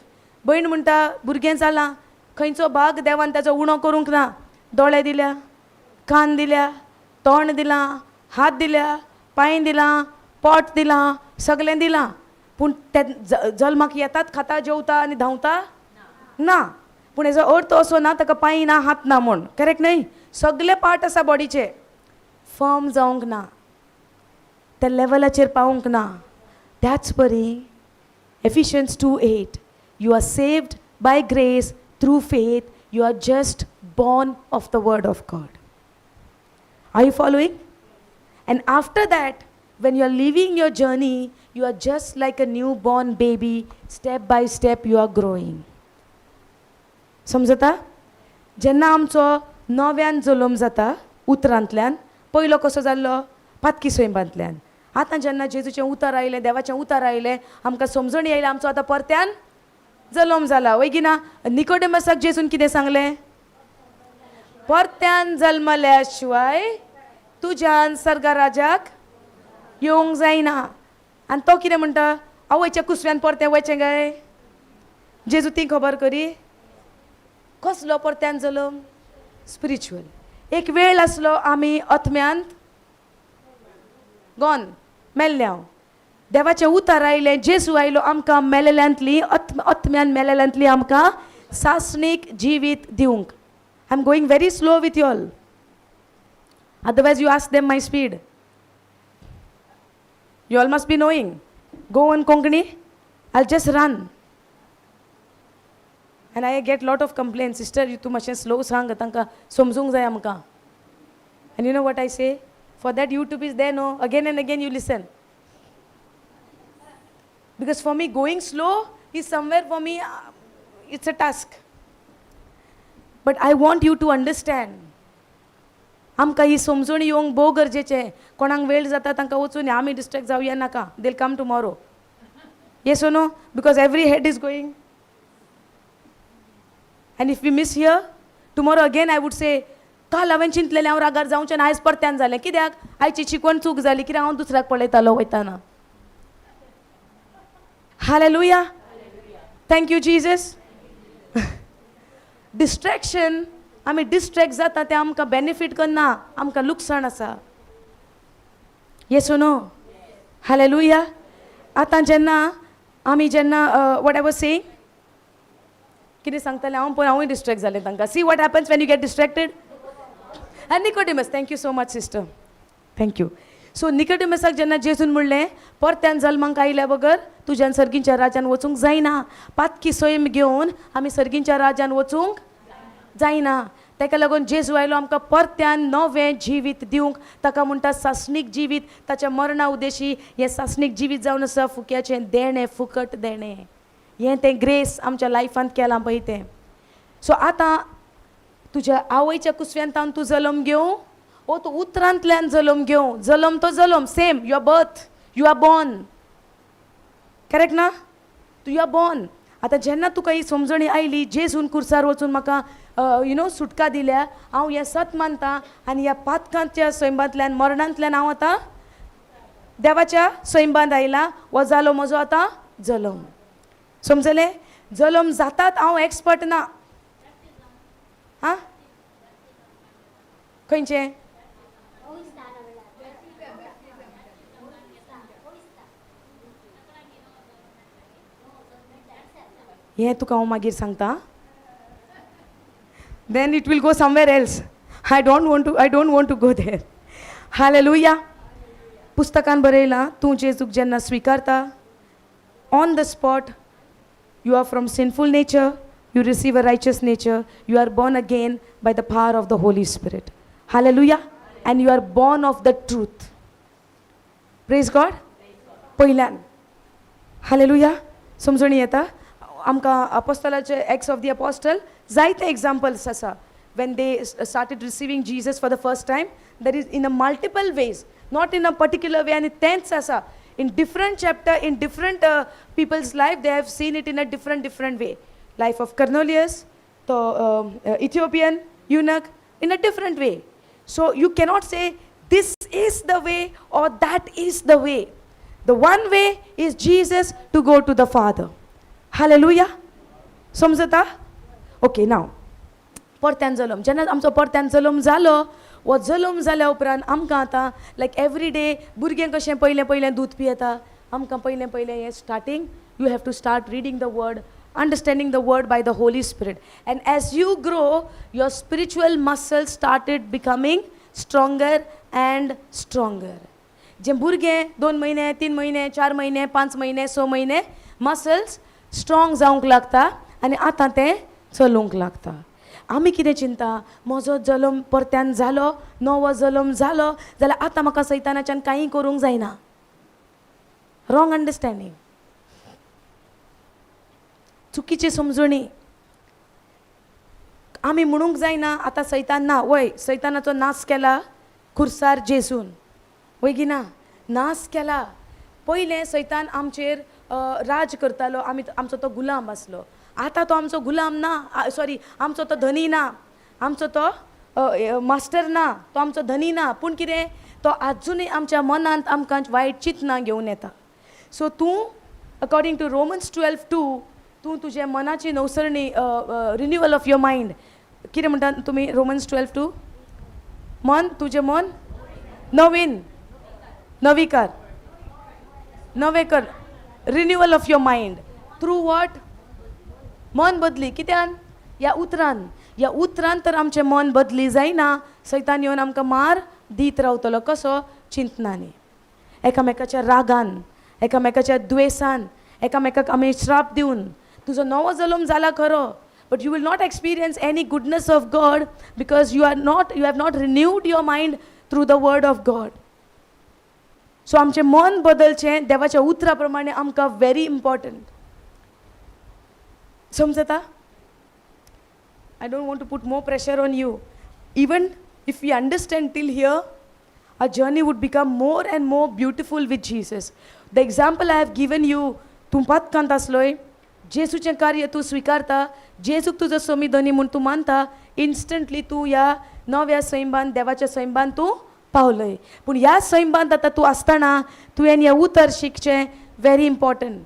भयण म्हणटा, भुरगें जालां, खंयचो भाग देवान ताचो उणो करूंक ना. दोळे दिल्या, कान दिल्या, तोंड दिलां, हात दिल्या, पांय दिलां, पोट दिलां, सगळें दिलां. पूण ते जल्माक येतात, खाता, जेवता आनी धांवता ना. पूण हेजो अर्थ असो ना ताका पांय ना, हात ना म्हूण. करेक्ट न्हय? सगळे पार्ट आसा बॉडीचे, फर्म जावंक ना, त्या लेवलाचेर पावूंक ना. त्याच परी Ephesians 2:8, you are saved by grace through faith, you are just born of the word of God. Are you following? And after that, when you are living your journey, you are just like a newborn baby. Step by step, you are growing. समजता? जेन्ना आमचो नव्यान जल्म जाता उतरांतल्यान, पयलो कसो जाल्लो? पातकी सैमांतल्यान. आतां जेन्ना जेजूचें उतर आयलें, देवाचें उतर आयलें, आमकां समजणी आयली, आमचो आतां परत्यान जल्म जाला, वय की ना? निकोडेमसाक जेजून कितें सांगलें? परत्यान जल्मल्या शिवाय तुज्यान सर्गा राजाक येवंक जायना. आनी तो कितें म्हणटा? आवयच्या कुसव्यान परतें वयचें काय? जेजू ती खबर करी. कसलो परत्यान जल्म? स्पिरिच्युअल. एक वेळ आसलो आमी आत्म्यांत गॉन, मेल्ले. हांव देवाचें उतर आयलें, जेजू आयलो आमकां मेलेल्यांतली, आत्म्यान मेलेल्यांतली आमकां सासणीक जिवीत दिवंक. I am going very slow with y'all, otherwise you ask them my speed. You all must be knowing Goan Konkani. I just run and I get lot of complain, "Sister, तूं मातशें स्लो सांग, तांकां समजूंक जाय आमकां." And you know what I say? For that YouTube is there, no? Again and again you listen. Because for me, going slow is somewhere, for me it's a task. But I want you to understand. आमकां ही समजून येवंक भोव गरजेचें. कोणाक वेळ जाता तांकां वचून, आमी डिस्ट्रेक्ट जावया नाका. They'll come tomorrow, yes or no? Because every head is going, and if we miss here, tomorrow again I would say, काल हांवें चिंतलेलें हांव रागार जावचें ना, आयज परत्यान जालें. कित्याक? आयची शिकवण चूक जाली. कित्याक? हांव दुसऱ्याक पळयतालो वयताना. Hallelujah. Thank you, Jesus. Distraction, आमी डिस्ट्रेक्ट जाता तें आमकां बेनिफीट करना, आमकां लुकसाण आसा. Yes, no? Hallelujah. आतां जेन्ना आमी जेन्ना, what I was saying, कितें सांगतालें हांव? पळय, हांवूय डिस्ट्रेक्ट जालें तांकां. See what happens when you get distracted. आनी Nicodemus, thank you so much, sister, thank you. So निकोडिमसाक जेन्ना जेजून म्हणलें, परत्यान जल्माक आयल्या बगर तुज्यान सर्गींच्या राजान वचूंक जायना. पातकी सैम घेवन आमी सर्गींच्या राजान वचूंक जायना. ताका लागून जेजू आयलो आमकां परत्यान नवें जिवीत दिवंक. ताका म्हणटा सासणीक जिवीत. ताच्या मरणा उद्देशी हें सासणीक जिवीत जावन आसा फुक्याचें देणें, फुकट देणें. हें तें ग्रेस आमच्या लायफांत केलां पळय तें. सो आतां तुज्या आवयच्या कुसव्यांत तूं जल्म घेवं ओ तूं उतरांतल्यान जल्म घेवं, जल्म तो जल्म same. Your birth, you are born, correct ना? तूं, you are born. आतां जेन्ना तुका ही समजणी आयली, जेजून कुर्सार वचून म्हाका you know सुटका दिल्या, हांव हें सत मानता आनी ह्या पातकांच्या सैमांतल्यान, मरणांतल्यान हांव आतां देवाच्या सैमांत आयला, हो जालो म्हजो आतां जल्म. समजलें? जल्म जातात हांव एक्सपर्ट ना. आं, खंयचें? हें तुका हांव मागीर सांगता. Then it will go somewhere else. I don't want to go there. Hallelujah. पुस्तकान बरयलां, तूं जेजूक जेन्ना स्विकारता, on the spot you are from sinful nature, you receive a righteous nature, you are born again by the power of the Holy Spirit. Hallelujah. And you are born of the truth. Praise God. पयल्यान हालेलुया. समजणी येता आमकां? अपोस्टलाचे, acts of the apostle, जायते examples आसा. When they started receiving Jesus for the first time, there is in a multiple ways, not in a particular way. आनी तेंच आसा, in different chapter, in different people's life, they have seen it in a different different way. Life of Cornelius, तो Ethiopian eunuch, in a different way. So you cannot say this is the way or that is the way. The one way is Jesus to go to the Father. Hallelujah. समजता? Okay, नाव परत्यान जल्म. जेन्ना आमचो परत्यान जल्म जालो, हो जल्म जाल्या उपरांत आमकां आतां लायक एवरी डे भुरगें कशें पयलें पयलें दूद पियेता, आमकां पयलें पयलें हें starting you have to start reading the word, understanding the word by the Holy Spirit. And as you grow, your spiritual muscles started becoming stronger and stronger. जे भुरगें 2 म्हयने, 3 म्हयने, 4 म्हयने, 5 म्हयने, 6 म्हयने मसल्स स्ट्रॉंग जावंक लागता आनी आतां तें चलूंक लागता. आमी कितें चिंता, म्हजो जल्म परत्यान जालो, नवो जल्म जालो जाल्यार आतां म्हाका सैतानाच्यान कांय करूंक जायना. रॉंग अंडरस्टँडींग, चुकीची समजणी. आमी म्हणूंक जायना आतां सैतान ना. वय, सैतानाचो नाश केला खुर्सार जेजून, वय की ना? नाश केला. पयलें सैतान आमचेर राज करतालो, आमी आमचो तो गुलाम आसलो. आतां तो आमचो गुलाम ना, सॉरी, आमचो तो धनी ना, आमचो तो मास्टर ना, तो आमचो धनी ना. पूण कितें, तो आजुनूय आमच्या मनांत आमकां वायट चिंतनां घेवन येता. सो तूं अकॉर्डिंग टू रोमन्स 12:2 तूं तुज्या मनाची नवसरणी, रिन्युअल ऑफ your mind, कितें म्हणटा तुमी रोमन्स 12:2? मन, तुजें मन नवीन, नवीकार, नवें कर, renewal of your mind through what? मन बदली कित्यान? ह्या उतरान. ह्या उतरान तर आमचें मन बदली जायना, सैतान येवन आमकां मार दीत रावतलो. कसो? चिंतनांनी, एकामेकाच्या रागान, एकामेकाच्या द्वेसान, एकामेकाक आमी श्राप दिवन. तुजो नवो जल्म जाला खरो, but you will not experience any goodness of God because you have not renewed your mind through the word of God. So आमचें मन बदलचें देवाच्या उतरा प्रमाणे आमकां व्हेरी इम्पॉर्टंट. समजता? I don't want to put more pressure on you. Even if we understand till here, our journey would become more and more beautiful with Jesus. The example I have given you, तूं पातकांत आसलोय, जेजूचें कार्य तूं स्विकारता, जेजूक तुजो सोमी धनी म्हूण तूं मानता, instantly तूं ह्या नव्या सैंबान, देवाच्या सैंबान तूं पावलय. पूण ह्या सैंबांत आतां तूं आसतना तुवें हें उतर शिकचें व्हेरी इम्पॉर्टंट.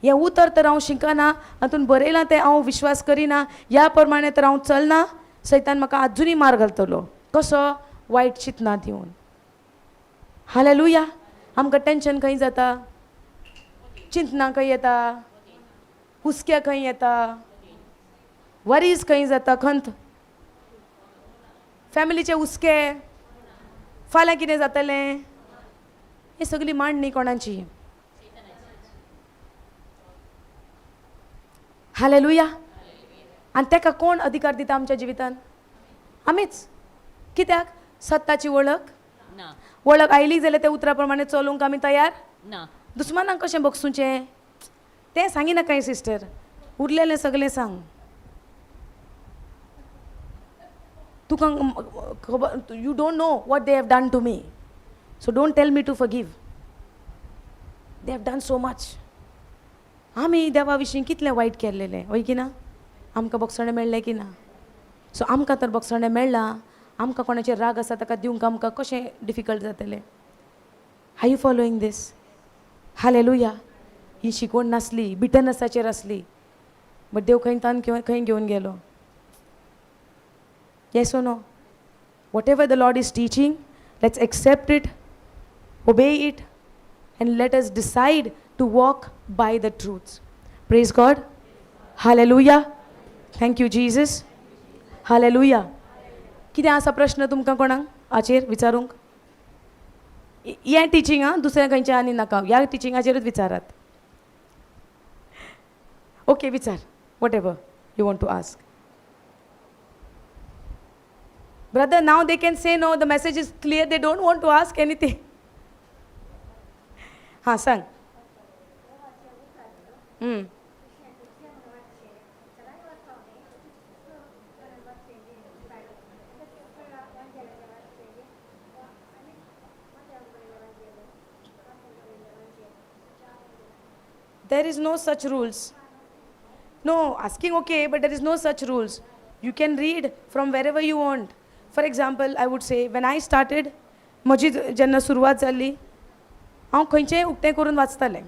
हें उतर तर हांव शिकना, हातून बरयलां तें हांव विश्वास करिना, ह्या प्रमाणे तर हांव चलना, सैतान म्हाका आजुनूय मार घालतलो. कसो? वायट चिंतनां दिवन. हालेलुया. आमकां टेंशन खंय जाता? चिंतनां खंय येता? हुस्क्या खंय येता? वरीज खंय जाता? खंत, फॅमिलीचे हुस्के, फाल्यां कितें जातलें, ही सगळी मांडणी कोणाची? हालेलुया. आनी ताका कोण अधिकार दिता आमच्या जिवितान? आमीच. कित्याक? सत्ताची वळख ना. वळख आयली जाल्यार त्या उतरा प्रमाणे चलूंक आमी तयार ना. दुस्मानाक कशें बगसुचें तें सांगिनाकाय सिस्टर, उरलेलें सगळें सांग. तुका खबर, you don't know what they have done to me, so don't tell me to forgive. They have done so much. आमी देवा विशीं कितलें वायट केल्लेलें, हय की ना? आमकां बगसणें मेळ्ळें की ना? सो आमकां तर बगसणें मेळ्ळां, आमकां कोणाचेर राग आसा ताका दिवंक आमकां कशें डिफिकल्ट जातलें? Are you following this? Hallelujah. ही शिकवण नासली, बिटनसाचेर आसली, बट देव खंय तान खंय घेवन गेलो? Yes or no? Whatever the Lord is teaching, let's accept it, obey it, and let us decide to walk by the truths. Praise God. Hallelujah. Thank you, Jesus. Hallelujah. कितें आसा प्रश्न तुमकां कोणाक हाचेर विचारूंक? हें टिचींग आं, दुसरें खंयचें आनी नाका, ह्या टिचिंगाचेरूच विचारात. ओके, विचार, whatever you want to ask. Brother, now they can say no, the message is clear, they don't want to ask anything. हां सांग. There is no such rules. No, asking okay, but there is no such rules. You can read from wherever you want. For example, I would say, when I started, म्हजी जेन्ना सुरवात जाल्ली, हांव खंयचेंय उक्तें करून वाचतालें.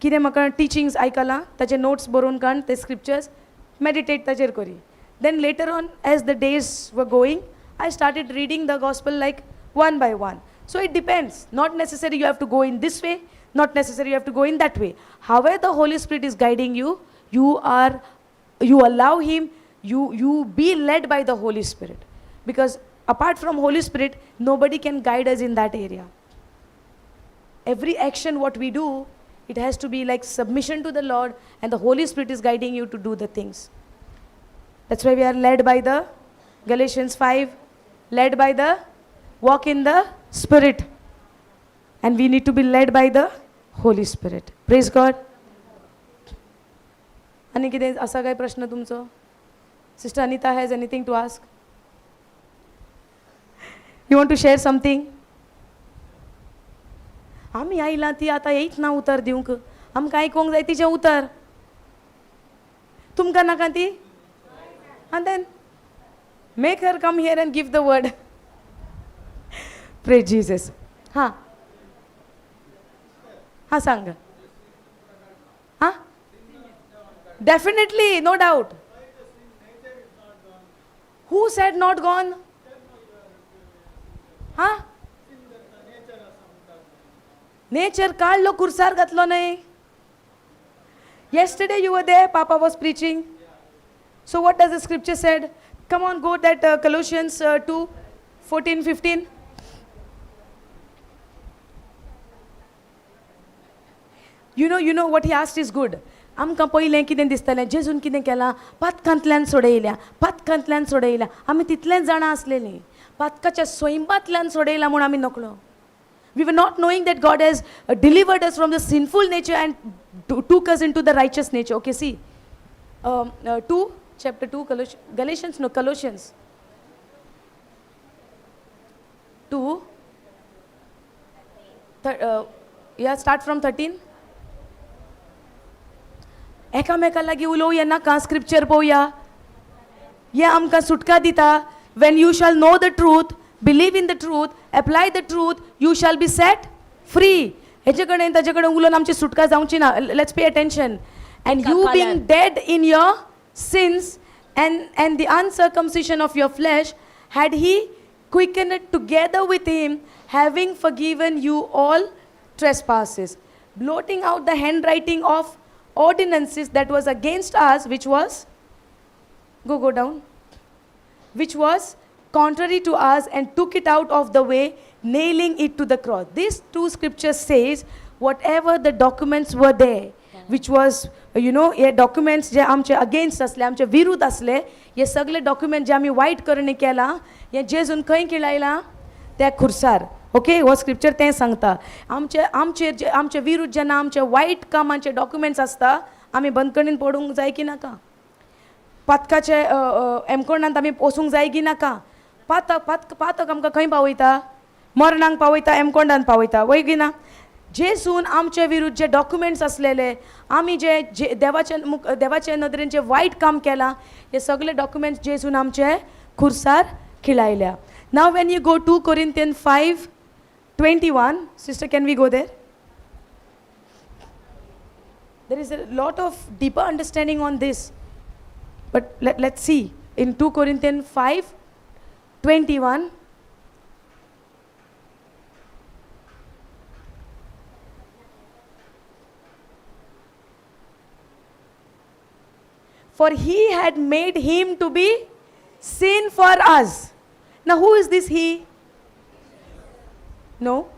कितें म्हाका टिचिंग्स आयकलां ताचे नोट्स बरोवन काडून ते स्क्रिप्चर्स मेडिटेट ताचेर करी. Then later on, as the days were going, I started reading the gospel like one by one. So it depends. Not necessary you have to go in this way, not necessary you have to go in that way. However the Holy Spirit is guiding you, you allow him, you be led by the Holy Spirit. Because apart from Holy Spirit, nobody can guide us in that area. Every action what we do, it has to be like submission to the Lord, and the Holy Spirit is guiding you to do the things. That's why we are led by the Galatians 5, led by the walk in the Spirit. And we need to be led by the Holy Spirit. Praise God. आनी कितें आसा काय प्रश्न तुमचो? Sister Anita has anything to ask? You want to share something? आमी आयला ती आतां येयत ना उतर दिवंक, आमकां आयकूंक जाय तिचें उतर. तुमकां नाका ती? And then make her come here and give the word. Praise Jesus. हां हां, सांग. हां, definitely, no doubt. Who said not gone? हां, नेचर काडलो कुर्सार घातलो न्हय. Yesterday you were there, Papa was preaching. So what does the scripture said? Come on, go that Colossians 2, 14, 15. You know what he asked is good. आमकां पयलें कितें दिसतालें, जेजून कितें केलां, पातकांतल्यान सोडयल्या, पातकांतल्यान सोडयल्या. आमी तितलेंच जाणां आसलेलीं, पातकाच्या स्वयंबांतल्यान सोडयला म्हूण आमी नकळो. We were not knowing that God has delivered us from the sinful nature and took us into the righteous nature. Okay, see, 2, chapter 2, Galatians, no, Colossians 2, yeah, start from 13. एकामेका लागीं उलोवया नाका, स्क्रिप्चर पळोवया. हें आमकां सुटका दिता. When you shall know the truth, believe in the truth, apply the truth, you shall be set free. हेजे कडेन ताजे कडेन उलोवन आमची सुटका जावची ना. Let's pay attention. And you being dead in your sins and the uncircumcision of your flesh had he quickened together with him, having forgiven you all trespasses, blotting out the handwriting of ordinances that was against us, which was, go down, which was contrary to us, and took it out of the way, nailing it to the cross. These two scriptures says, whatever the documents were there, which was, hey documents जे आमचे against असले, आमचे विरुद्ध असले, हे सगळे document जे आमी वायट करणे केला, हे जेजून खंय खिळायला? त्या खुर्सार. ओके, हो स्क्रिप्चर तें सांगता. आमचे आमचेर जे आमचे विरुद्ध जेन्ना आमचे वायट कामाचे डॉक्युमेंट्स आसता, आमी बंदखणीन पडूंक जाय की नाका? पातकाचे एमकोणांत आमी वचूंक जाय की नाका? पातक पातक पातक आमकां खंय पावयता? मरणाक पावयता, एमकोंडान पावयता, वय की ना? जेजून आमचे विरुद्ध जे डॉक्युमेंट्स आसलेले, आमी जे जे देवाचे मुख देवाचे नदरेन जे वायट काम केलां, हे सगळे डॉक्युमेंट्स जेजून आमचे खुर्सार खिळायल्या. Now when you go to Corinthian 5:21, sister, can we go there? There is a lot of deeper understanding on this. But let's see. In 2 Corinthians 5:21. For he had made him to be sin for us. Now, who is this he? No?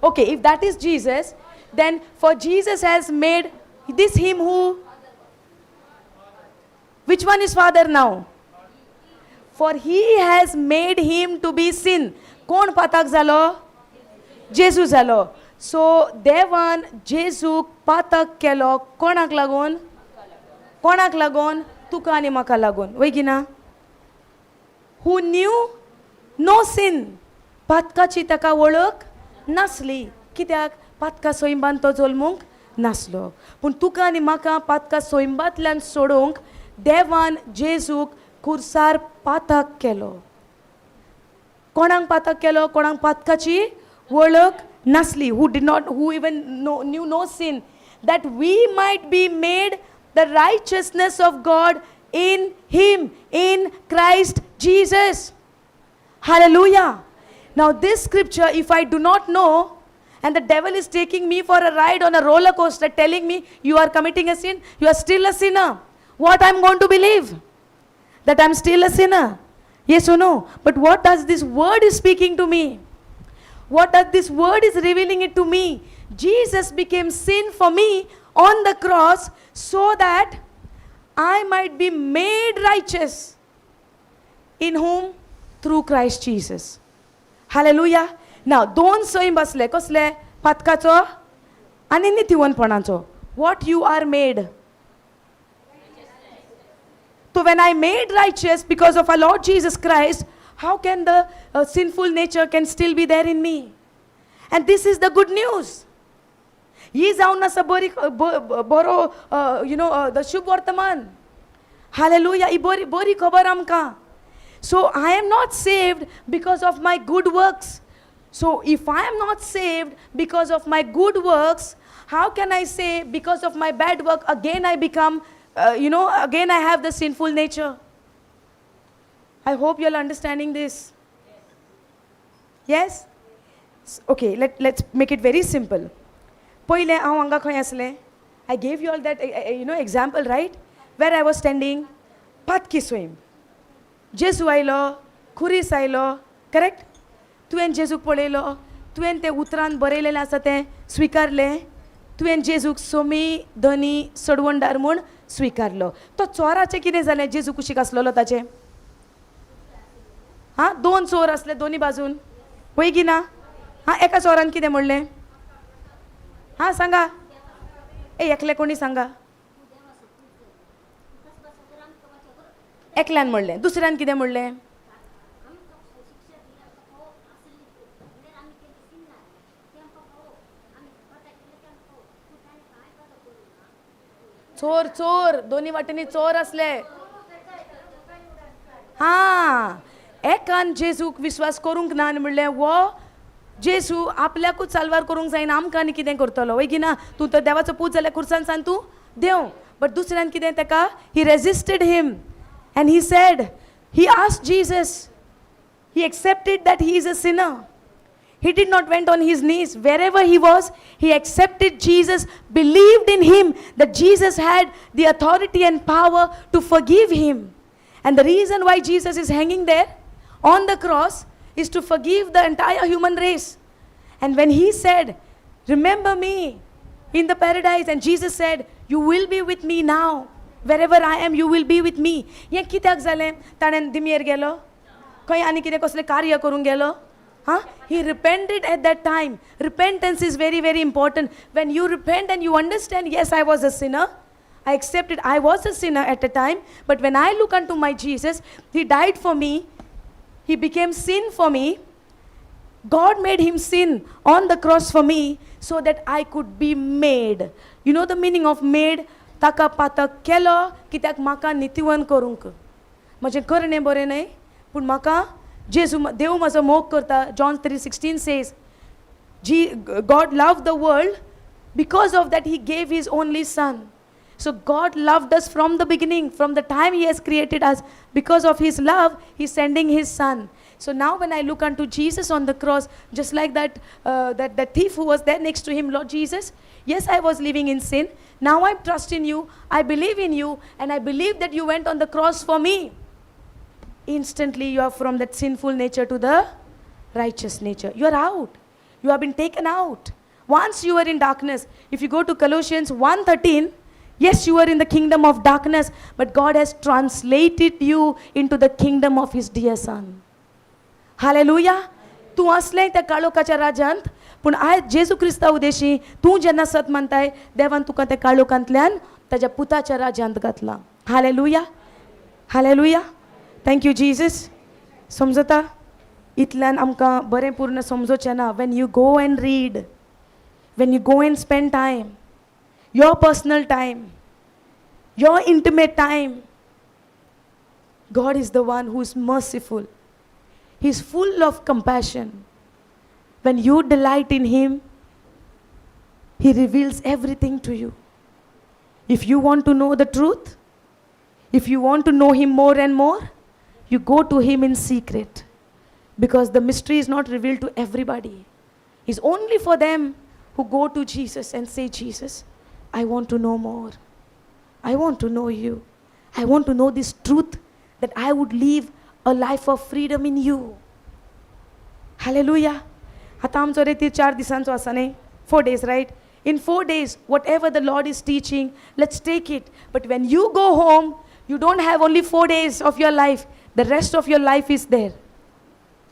Okay, if that is Jesus, then for Jesus has made this him who? Which one is father now? For he has made him to be sin. कोण पाताक जालो? जेजू जालो. So देवान जेजूक पातक केलो कोणाक लागून? कोणाक लागून? तुका आनी म्हाका लागून, वय की ना? Who knew no sin. पातकाची ताका वळख नासली. कित्याक? पातका सोयंबान तो जल्मूंक नासलो. पूण तुका आनी म्हाका पातका सोयंबांतल्यान सोडोवंक देवान जेजूक खुर्सार पातक केलो. कोणाक पातक केलो? कोणाक पातकाची वळख नासली. Who did not, who even no knew no sin, that we might be made the righteousness of God in him, in Christ Jesus. Hallelujah. Now, this scripture, if I do not know, and the devil is taking me for a ride on a roller coaster, telling me, you are committing a sin, you are still a sinner. What I'm going to believe? That I'm still a sinner. Yes or no? But what does this word is speaking to me? What does this word is revealing it to me? Jesus became sin for me on the cross so that I might be made righteous. In whom? Through Christ Jesus. Hallelujah. Now दोन सैम आसले. कसले? पातकाचो आनी नितिवनपणाचो. What you are made? So when I made righteous because of our Lord Jesus Christ, how can the sinful nature can still be there in me? And this is the good news. ही जावन आसा बरी बरो you know the शुभ वर्तमान. Hallelujah. ही बरी बरी खबर आमकां. So I am not saved because of my good works. So if I am not saved because of my good works, how can I say because of my bad work again I become, again I have the sinful nature? I hope you are understanding this. Yes? Okay, let's make it very simple. पयलें हांव हांगा खंय आसलें? I gave you all that example, right? Where I was standing? पातकी स्वयं. जेजू आयलो, खुरीस आयलो, करेक्ट? तुवें जेजूक पळयलो, तुवें तें उतरान बरयलेलें आसा तें स्विकारलें, तुवें जेजूक सोमी धनी सोडवणदार म्हूण स्विकारलो. तो चोराचें कितें जालें? जेजू कुशीक आसलेलो ताचें. हां, दोन चोर आसले दोनी बाजून, पळय की ना? हां, एका चोरान कितें म्हणलें? हां, सांगा. ए, एकले कोणी सांगा. एकल्यान म्हणलें. दुसऱ्यान कितें म्हणलें? चोर, चोर, दोनी वाटेंनी चोर आसले. हां, एकान जेजूक विस्वास करूंक ना आनी म्हणलें, वो जेजू आपल्याकूच साल्वार करूंक जायना, आमकां आनी कितें करतलो? वय की ना? तूं तर देवाचो पूत जाल्यार खुर्सान सान तूं देंव. बट दुसऱ्यान कितें ताका, he resisted him and he said, he asked Jesus. He accepted that he is a sinner. He did not went on his knees. Wherever he was, he accepted Jesus, believed in him that Jesus had the authority and power to forgive him. And the reason why Jesus is hanging there on the cross is to forgive the entire human race. And when he said, "Remember me in the paradise," and Jesus said, "You will be with me now. Wherever I am, you will be with me." हें कित्याक जालें? ताणें दिमयेर गेलो खंय आनी कितें कसलें कार्य करूंक गेलो? हां, he repented at that time. Repentance is very, very important. When you repent and you understand, yes, I was a sinner, I accepted I was a sinner at a time, but when I look unto my Jesus, He died for me, He became sin for me. God made him sin on the cross for me so that I could be made. You know the meaning of made? ताका पातक केलो कित्याक? म्हाका नितिवन करूंक. म्हजें करणें बरें न्हय, पूण म्हाका जेजू, देव म्हजो मोग करता. John 3:16 says, God loved the world, because of that He gave His only Son. So God loved us from the beginning, from the time He has created us. Because of His love, He's sending His Son. So now when I look unto Jesus on the cross, just like that thief who was there next to him, "Lord Jesus, yes, I was living in sin. Now I trust in you, I believe in you, and I believe that you went on the cross for me." Instantly you are from that sinful nature to the righteous nature. You are out. You have been taken out. Once you were in darkness. If you go to Colossians 1:13, yes, you were in the kingdom of darkness, but God has translated you into the kingdom of His dear Son. Hallelujah. तूं आसलें त्या काळोखाच्या राज्यांत, पूण आयज जेजू क्रिस्ता उदेशी तूं जेन्ना सत मानताय, देवान तुका त्या काळोखांतल्यान ताज्या पुताच्या राज्यांत घातलां. Hallelujah, hallelujah. Thank you Jesus. समजता? इतल्यान आमकां बरें पूर्ण समजोचें ना. When you go and read, when you go and spend time, your personal time, your intimate time, God is the one who is merciful. He is full of compassion. When you delight in Him, He reveals everything to you. If you want to know the truth, if you want to know Him more and more, you go to Him in secret. Because the mystery is not revealed to everybody. It's only for them who go to Jesus and say, "Jesus, I want to know more. I want to know you. I want to know this truth that I would live a life of freedom in you." Hallelujah. आतां आमचो रेतीर 4 दिसांचो आसा न्ही? 4 days, right? In 4 days, whatever the Lord is teaching, let's take it. But when you go home, you don't have only 4 days of your life. The rest of your life is there.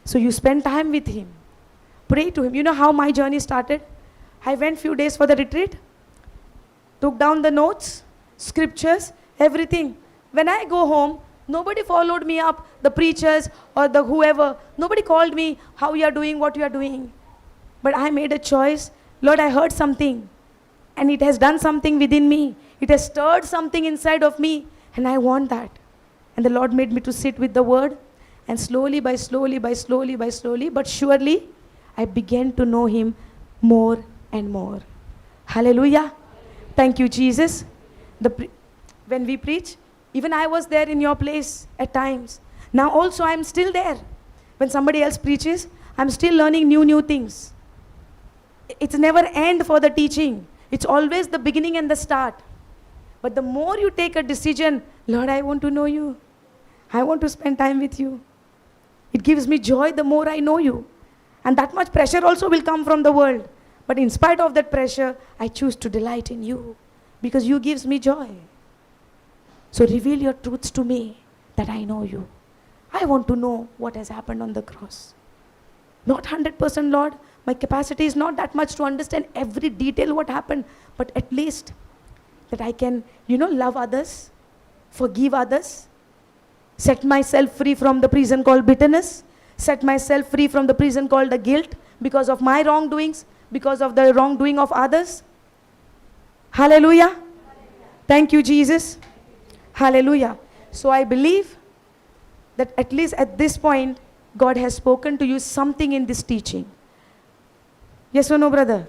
So you spend time with Him. Pray to Him. You know how my journey started? I went few days for the retreat, took down the notes, scriptures, everything. When I go home, nobody followed me up, the preachers or the whoever. Nobody called me, how you are doing, what you are doing. But I made a choice. Lord, I heard something and it has done something within me. It has stirred something inside of me and I want that. And the Lord made me to sit with the word, and slowly by slowly by slowly by slowly, but surely, I began to know Him more and more. Hallelujah. Thank you, Jesus. When we preach, even I was there in your place at times. Now also I am still there. When somebody else preaches, I'm still learning new things. It's never end for the teaching. It's always the beginning and the start. But the more you take a decision, Lord, I want to know you. I want to spend time with you. It gives me joy the more I know you. And that much pressure also will come from the world. But in spite of that pressure, I choose to delight in you because you gives me joy. So reveal your truths to me that I know you. I want to know what has happened on the cross. Not 100%, Lord. My capacity is not that much to understand every detail what happened, but at least that I can, love others, forgive others, set myself free from the prison called bitterness, set myself free from the prison called the guilt because of my wrongdoings, because of the wrongdoing of others. Hallelujah. Thank you, Jesus. Hallelujah. So I believe that at least at this point, God has spoken to you something in this teaching. Yes or no, brother?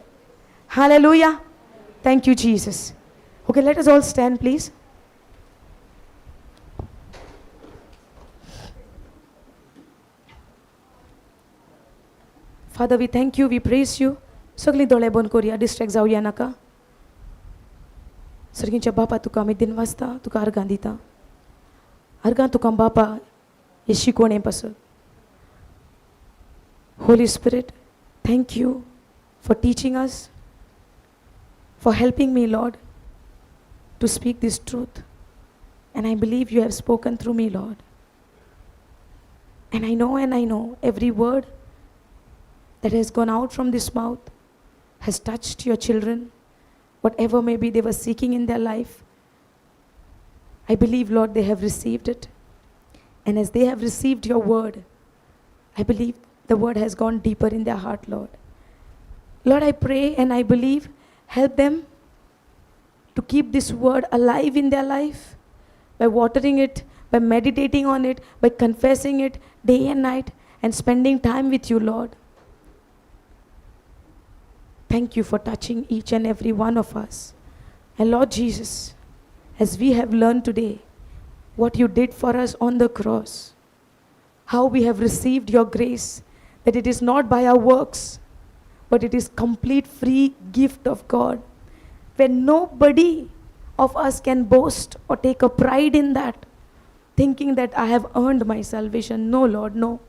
Hallelujah. Thank you, Jesus. Okay, let us all stand, please. Father, we thank you, we praise you. सगळीं दोळे बंद करुया, distract जावया नाका. सर्गींच्या बापा, तुका आमी दिनवासता, तुका अर्गां दिता. अर्गां तुका बापा हे शिकवणे पासत. Holy Spirit, thank you for teaching us, for helping me, Lord, to speak this truth. And I believe you have spoken through me, Lord. And I know every word that has gone out from this mouth has touched your children, whatever maybe they were seeking in their life. I believe, Lord, they have received it. And as they have received your word, I believe the word has gone deeper in their heart, Lord. Lord, I pray and I believe, help them to keep this word alive in their life by watering it, by meditating on it, by confessing it day and night, and spending time with you, Lord. Thank you for touching each and every one of us. And Lord Jesus, as we have learned today what you did for us on the cross, how we have received your grace, that it is not by our works, but it is complete free gift of God, where nobody of us can boast or take a pride in that, thinking that I have earned my salvation. No, Lord, no.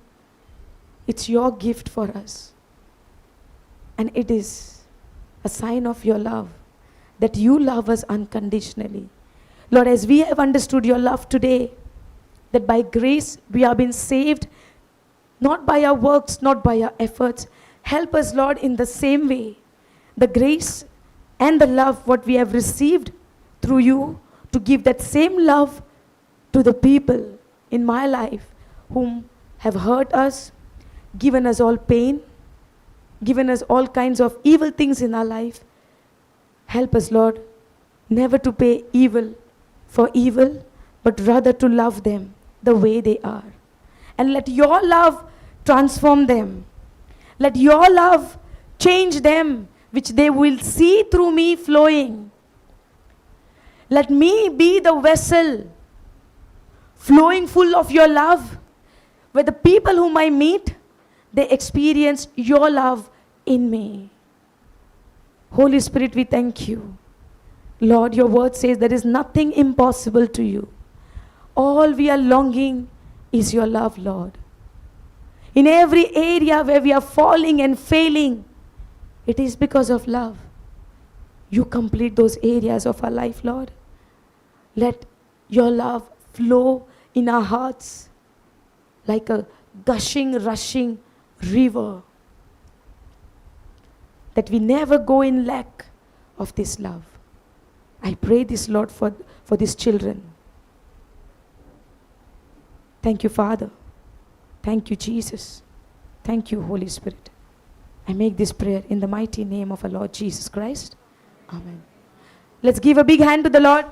It's your gift for us. And it is a sign of your love, that you love us unconditionally. Lord, as we have understood your love today, that by grace we have been saved, not by our works, not by our efforts. Help us, Lord, in the same way. The grace and the love what we have received through you, to give that same love to the people in my life whom have hurt us, given us all pain, given us all kinds of evil things in our life. Help us, Lord, never to pay evil for evil, but rather to love them the way they are. And let your love transform them. Let your love change them, which they will see through me flowing. Let me be the vessel flowing full of your love, where the people whom I meet, they experience your love in me. Holy Spirit, we thank you. Lord, your word says there is nothing impossible to you. All we are longing is your love, Lord. In every area where we are falling and failing, it is because of love. You complete those areas of our life, Lord. Let your love flow in our hearts like a gushing, rushing river, that we never go in lack of this love. I pray this, Lord, for these children. Thank you, Father. Thank you, Jesus. Thank you, Holy Spirit. I make this prayer in the mighty name of our Lord Jesus Christ. Amen. Let's give a big hand to the Lord.